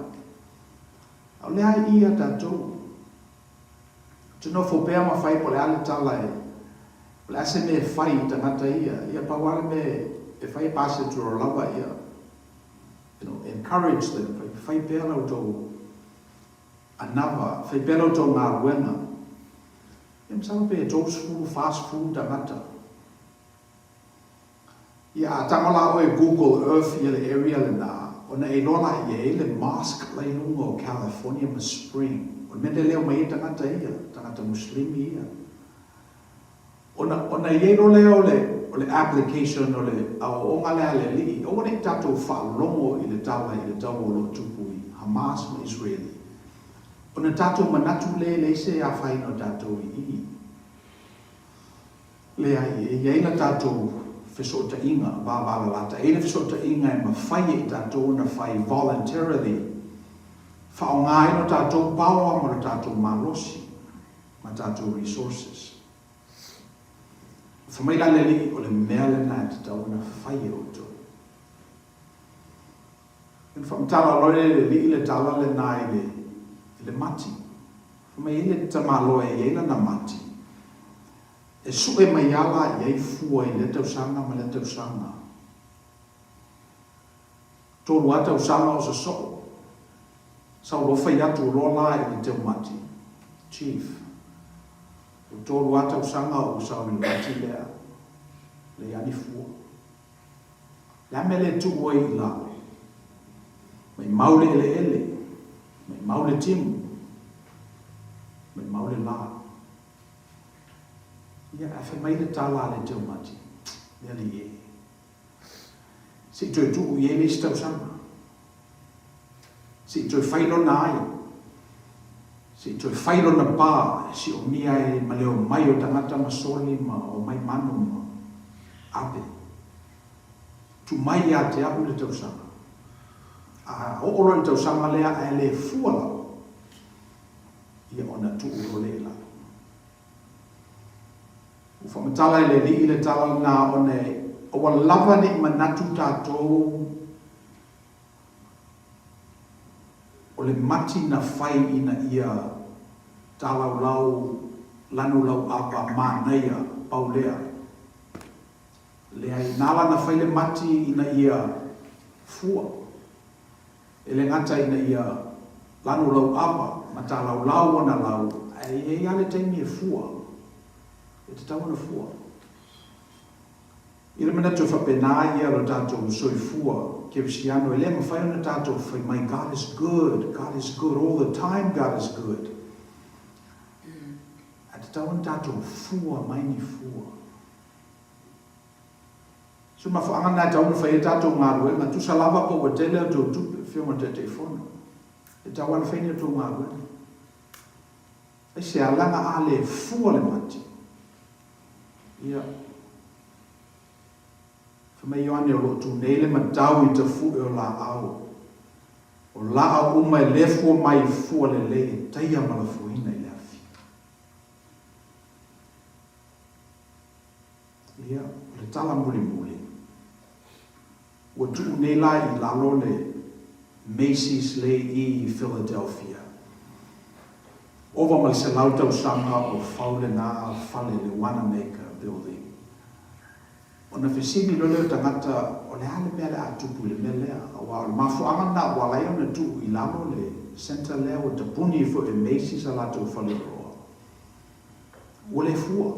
S3: A o lea lava e i i a tatou. Ou te nofo pea ma fai po o le a le tala e, o le a se mea e fai i tagata ia. Ia pau lava le mea e fai e pasi atu loa lava ia, you know, encourage them, fai, fai pea la outou anava, fai pea la outou galuega. Ia masalo pe 30, 40 tagata. Ia, a tago la oe Google Earth ia le area lena, ona e iloa la ia e i ai le mosque la i luga o California ma Spring. O le mea lea leo mai ai tagata ia, tagata Muslimi ia. Ona, ona i ai loa lea o le, o le application o le aoaoga lea a le Alii, aua ne i tatou faalogo i le tala i le taua o lo o tupu i Hamas ma Israeli, ona tatou manatu lea e leai se afaina o tatou i i. Leai, e i ai la tatou fesootaiga vavalalata, e i ai le fesootaiga e mafai e i tatou ona fai voluntarily, faaaoga ai lo tatou power ma lo tatou malosi ma tatou resources. Fai mai la le Alii, o le mea lena e tatau ona fai e outou. Ona faamatala loa lea e le Alii le tala lena i le, i le mati. Fai mai e i ai le tamaloa e i ai lana mati, e sue mai ala i ai fua i lea tausaga ma lea tausaga. Tolu lava tausaga o sosoo, sau loa fai atu loa la i le teumati, Chief, ua tolu lava tausaga o ou sau i le mati lea, leai lava ni fua. Le a mea le tuu ai i lalo? Maimau le eleele, maimau le timu, maimau le la. Ia, ae fai mai le tala a le teumati, Le alii e, se i toe tuu i ai le isi tausaga, se i toe fai lona ai. Se i toe fai lona pa e siomia ai ma le omai o tagata ma soli ma omai manu ma ave. Tuu mai ia te au le tausaga. A oo loa i le tausaga lea ae le fua lava, ia ona tuu loa lea i lalo. Ua faamatala e le Alii le tala lena ona e aua lava ne i manatu tatou o le mati na fai ina ia talaulau lanu lauava manaia pau lea. Leai, na ala na fai le mati ina ia fua. E le gata ina ia lanu lauava ma talaulau ona lau, ae i ai lava le taimi e fua, e tatau ona fua. I le manatu e faapena ia lo tatou soifua kerisiano, e le mafai ona tatou fai mai, God is good, God is good, all the time God is good. Ae tatau ona tatou fua mai ni fua. So mafuaaga lena e tatau ona fai ai tatou galuega, tusa lava po ua tele a outou tupe, Afioga i le Taitaifono, e tatau lava ona fai ni a outou galuega. Aisea? Leaga a le fua le mati, ia, fai mai Ioane o lo o tu nei le matau i tafu'e o laau, o laau uma e le fua mai i fua lelei e taia ma lafoina i le afi. Ia, o le tala mulimuli, ua tuu nei la i lalo le Macy's lea i Philadelphia. Ova ma le 100 tausaga o fau lena fale, le Wanamaker Building. Ona fesili loa lea o tagata, o le a le mea o le a tupu i le mea lea? Aua o le mafuaaga lena ua ala ai ona tuu i lalo le centre lea, ua tapuni foi e Macy's a latou faleoloa. Ua le fua.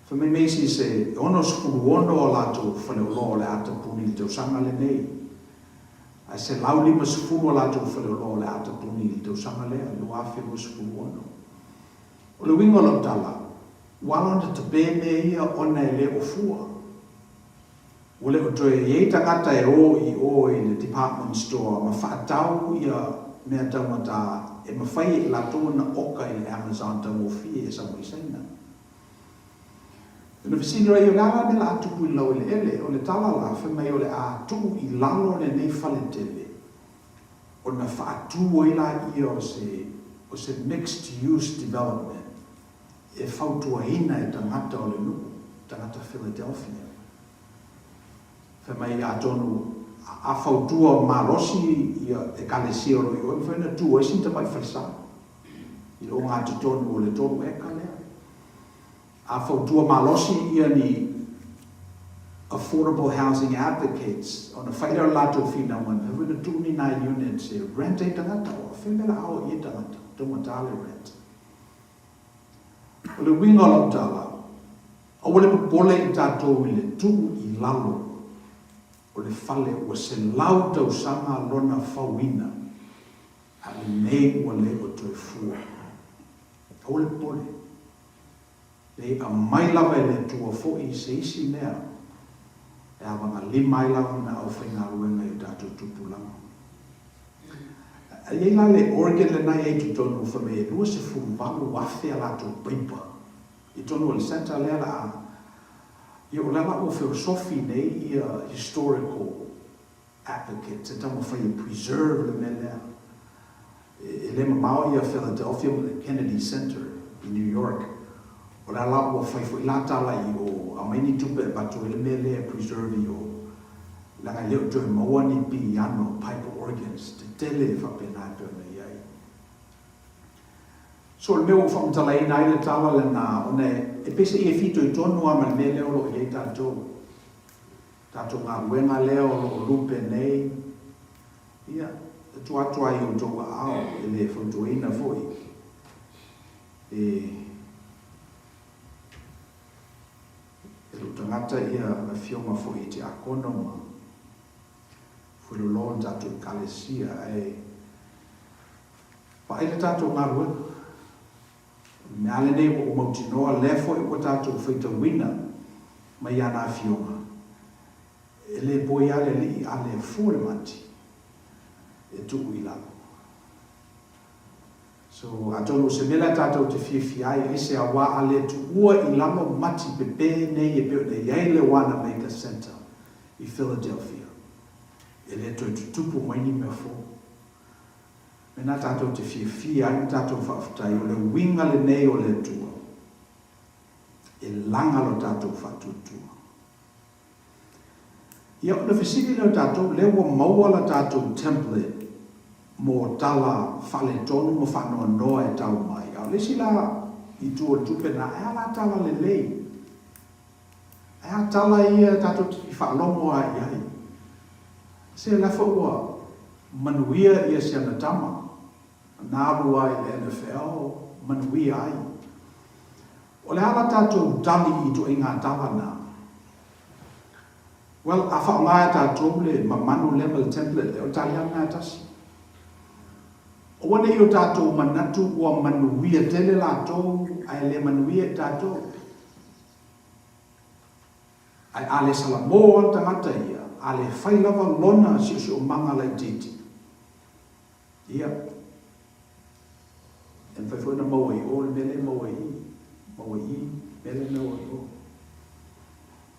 S3: Fai mai Macy's e 66 a latou faleoloa o le a tapuni i le tausaga lenei, ae 150 a latou faleoloa o le a tapuni i le tausaga lea, 2026. O le uiga o lau tala, ua ala ona tape mea ia ona e le o fua. Ua le o toe i ai tagata e o i o i le department store ma faatau ia mea taugata e mafai e i latou ona oka i le Amazon taugofie e sau mai Saina. Ona fesili loa ia, o le a la le mea o le a tupu i le laueleele? O le tala la, fai mai o le a tuu i lalo lenei fale tele ona faatu ai laia o se o se mixed use development e fautuaina e tagata o le nuu, tagata Philadelphia. Fai mai, atonu a fautua malosi ia Ekalesia o lo o i o, e mafai ona tu ai sina tamai falesa i le ogatotonu o le 3 eka lea. A fautua malosi ia ni affordable housing advocates, ona fai lea o le latou finauga, e mafai foi ona tuu ni nai units e rent ai tagata, o fea mea o le a o i ai tagata, taugata le rent. O le uiga o lau tala, aua le popole i tatou i le tuu i lalo o le fale ua 100 tausaga lona fauina, a lenei ua le o toe fua. Aua le popole. E aumai lava e le Atua foi se isi mea e avagalima ai lana aufaigaluega i o tatou tupulaga. E i ai la le organ lena e i ai i totonu fai mai e 28,000 a latou paipa i totonu o le centre lea la a ia o lea la ua feosofi nei ia historical advocates e taumafai e preserve le mea lea. E le mamao ia Philadelphia ma le Kennedy Center i New York. O lea la ua fai foi la tala i o, aumai ni tupe e avatu ai le mea lea e preserve i o, leaga e le o toe maua ni piano, pipe organs, tetele faapena e pei ona i ai. So o le mea ua ou faamatalaina ai le tala lena, ona e pei se i e fitoitonu lava ma le mea lea o lo o i ai tatou. Tatou galuega lea o lo o lupe nei, ia, e tuu atu lava i outou aao, e le fautuaina foi e e lou tagata ia afioga foi i tiakono ma fueloloa o le tatou Ekalesia, ae vaai le tatou galuega. O le mea lenei ua ou mautinoa, lea foi ua tatou faitauina mai ana afioga, e le poi lava le alii a le fua le mati e tuu i lalo. So, atonu o se mea lea tatou te fiafia ai, aisea, aua a le tuua i lalo mati pepe nei e pei ona i ai le Wanamaker Center i Philadelphia, e le toe tutupu mai ni mea fou. Mena tatou te fiafia ai ma tatou faafetai, o le uiga lenei o le Atua, e laga lo tatou faatuatua. Ia, ona fesili lea o tatou, lea ua maua la tatou template mo tala faaletonu ma faanoanoa e tau mai, a o le isi la itu o le tupe lena, e a la tala lelei? E a tala ia tatou te fia faalogo lava i ai? Se o la foi ua manuia ia si ana tama, na alu lava i le NFL, manuia ai. O le a la tatou tali i ituaiga tala na? Well, a faaaoga e tatou le mamanu lea ma le template lea, o le tali lava lena e tasi. Aua ne i o tatou manatu ua manuia tele latou ae le manuia i tatou. Ae a le salamo lava le tagata ia, a le fai lava lona siosiomaga laitiiti, ia, e mafai foi ona maua i o le mea lea e maua i i, maua i i le mea lea e maua i o.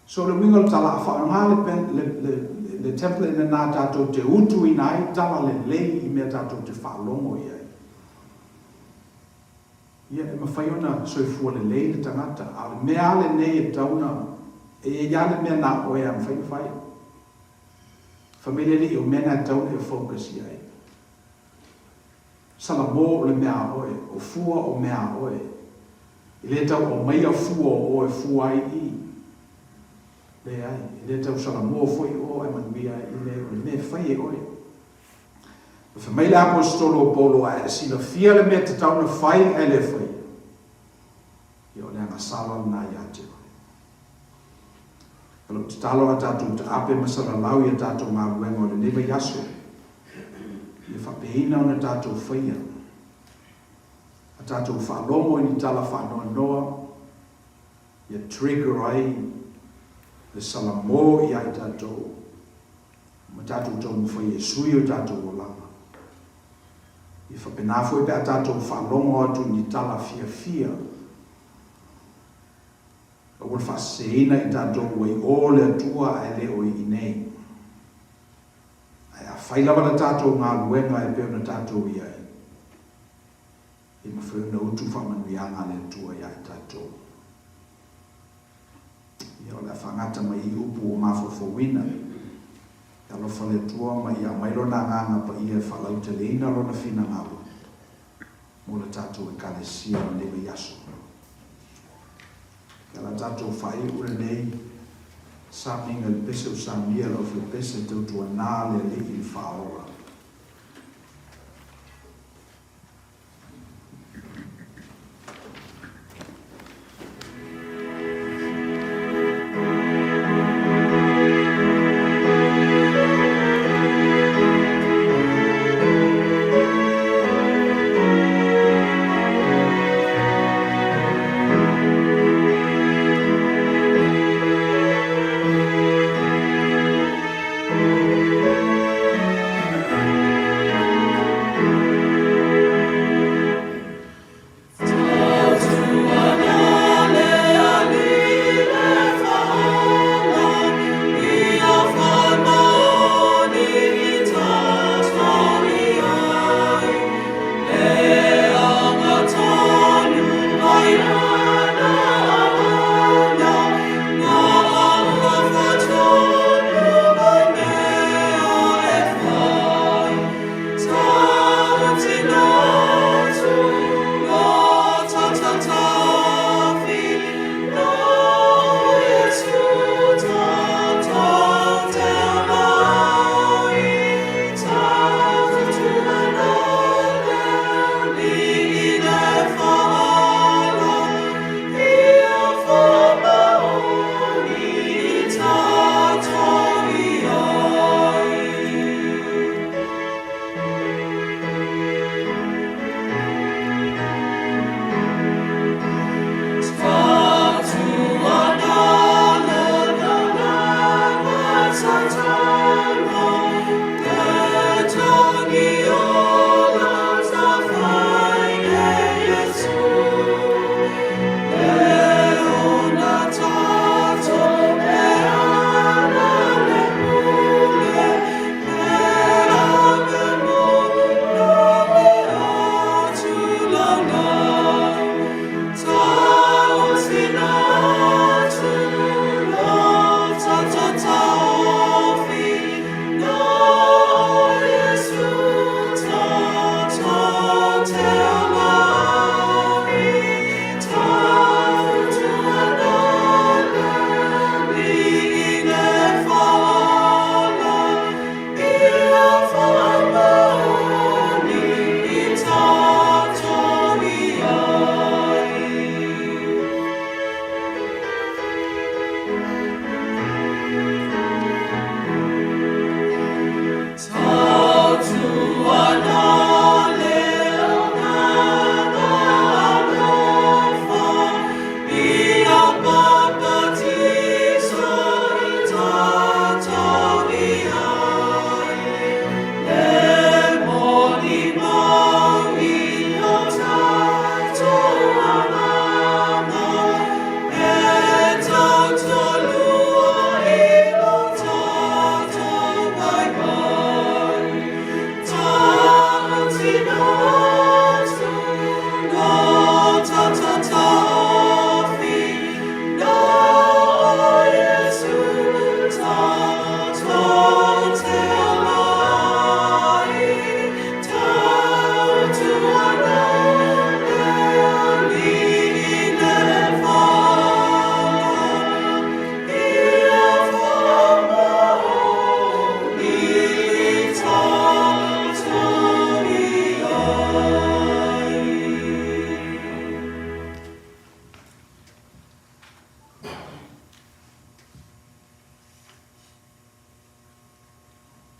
S3: So o le uiga o le tala, a faaaoga le, le, le, le template lena tatou te utuina ai tala lelei i mea tatou te faalogo i ai. Ia, e mafai ona soifua lelei le tagata, a o le mea lava lenei e tatau ona, e i ai lava le mea na o oe e mafai ona fai. Fai mai le Alii, o mea na e tatau ona e focus i ai. Salamo o le mea a oe, o fua o mea a oe. E le tau aumaia fua o oe fua ai i. Leai, e le tau salamo foi o ae manuia ai i. Leai, o le mea e fai e oe. Fai mai le Aposetolo o Paulo, A e silafia le mea tatau ona fai ae le faia, ia o le agasala lena ia te oe. O lau tatalo a tatou taape ma salalau i a tatou galuega o lenei vaiaso, ia faapeina ona tatou faia, a tatou faalogo i ni tala faanoanoa, ia trigger ai le salamo ia i tatou, ma tatou taumafai e sui o tatou olaga. Ia faapena foi pe a tatou faalogo atu i ni tala fiafia, aua le faaseseina i tatou ua i o le Atua ae le o i inei. Ae afai lava le tatou galuega e pei ona tatou i ai, e mafai ona utu faamanuiaga a le Atua ia i tatou. Ia, o le a faagata mai i upu ua mafaufauina. Ia alofa le Atua ma ia aumai Lona Agaga Paia e faalauteleina Lona finagalo mo le tatou Ekalesia i lenei vaiaso. Ia la tatou faaiu lenei samiga i le pese o samia lau Afioga tautuana le Alii i le Faaola.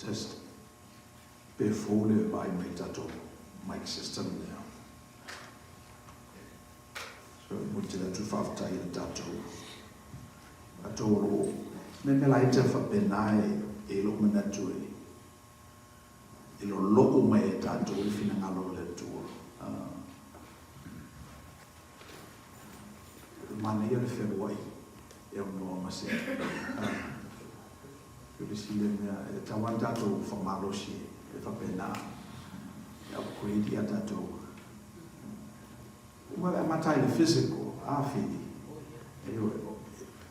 S3: Test. Pe fou le vaai mai tatou mic system lea. So e momoli tele atu faafetai i le tatou tatou o lo o mea mea laiti lava faapena e e i lou manatu e e loloo mai e tatou le finagalo o le Atua. Manaia le fealuai e aunoa ma se o le isi lea mea e tatau lava ona tatou faamalosi e faapena e upgrade ia tatou. Uma le amata ai le physical, a Fili? Ioe,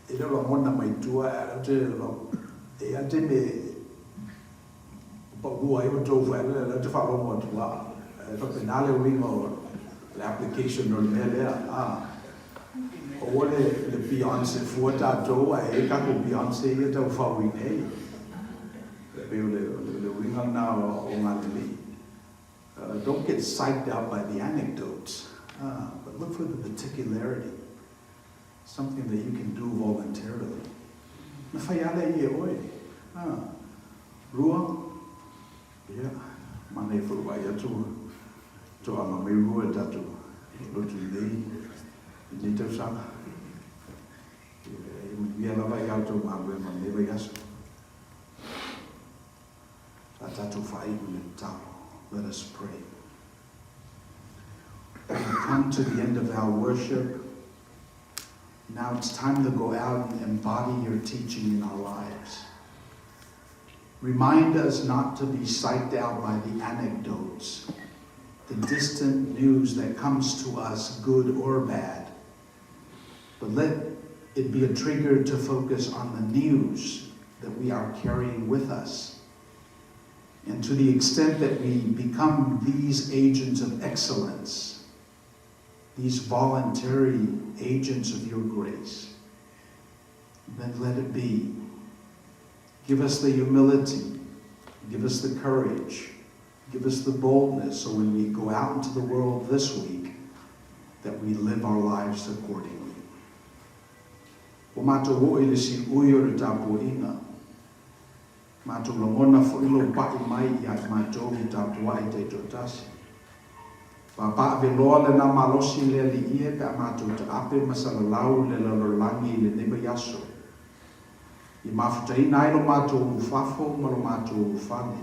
S3: e le o lagona mai tua, ae ou te e i ai le taimi e paulua ai outou foi lea ou te faalogo atu lava, e faapena le uiga o le application o le mea lea, a. Aua le le Beyonce fua tatou ae i ai tatou Beyonce ia tau fau i inei. E pei o le le uiga lena o Galilei. Don't get psyched out by the anecdotes, but look for the particularity, something that you can do voluntarily. Na fai lava lea i e oe. Rua, ia, manaia foi vaai atu toaga mai rua e tatou lotu i nei, i nei tausaga. Ia manuia lava i a outou galuega o lenei vaiaso. Sa tatou faaiu i le tatalo. Let us pray. We have come to the end of our worship. Now it's time to go out and embody your teaching in our lives. Remind us not to be psyched out by the anecdotes, the distant news that comes to us, good or bad. But let it be a trigger to focus on the news that we are carrying with us. And to the extent that we become these agents of excellence, these voluntary agents of your grace, then let it be. Give us the humility, give us the courage, give us the boldness so when we go out into the world this week, that we live our lives accordingly. Ua matou oo i le siui o le tapuaiga. Matou lagona foi lou pa'i mai ia i matou i tapuai taitoatasi. Paapaaveloa lena malosi i le Alii e pe a matou taape ma salalau le lalolagi i lenei vaiaso. I mafutaina ai lo matou ulufafo ma lo matou ulufale.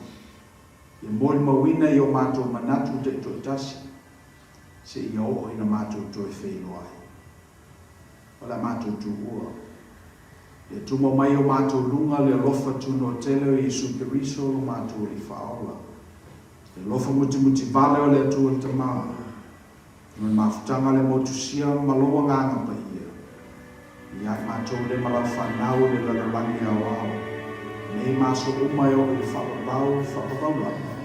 S3: Ia molimauina i o matou manatu taitoatasi, seia oo ina matou toe feiloai. O le a matou tuua. Ia tumo mai i o matou luga le alofa tunoa tele o Iesu Keriso lo matou Alii Faaola. Le alofa mutimuti vale o le Atua le Tama, ma le mafutaga le motusia ma lou Agaga Paia, ia i matou le ma lau fanau i le lalolagi aoao, nei ma aso uma e oo i le faavavau faavavau lava.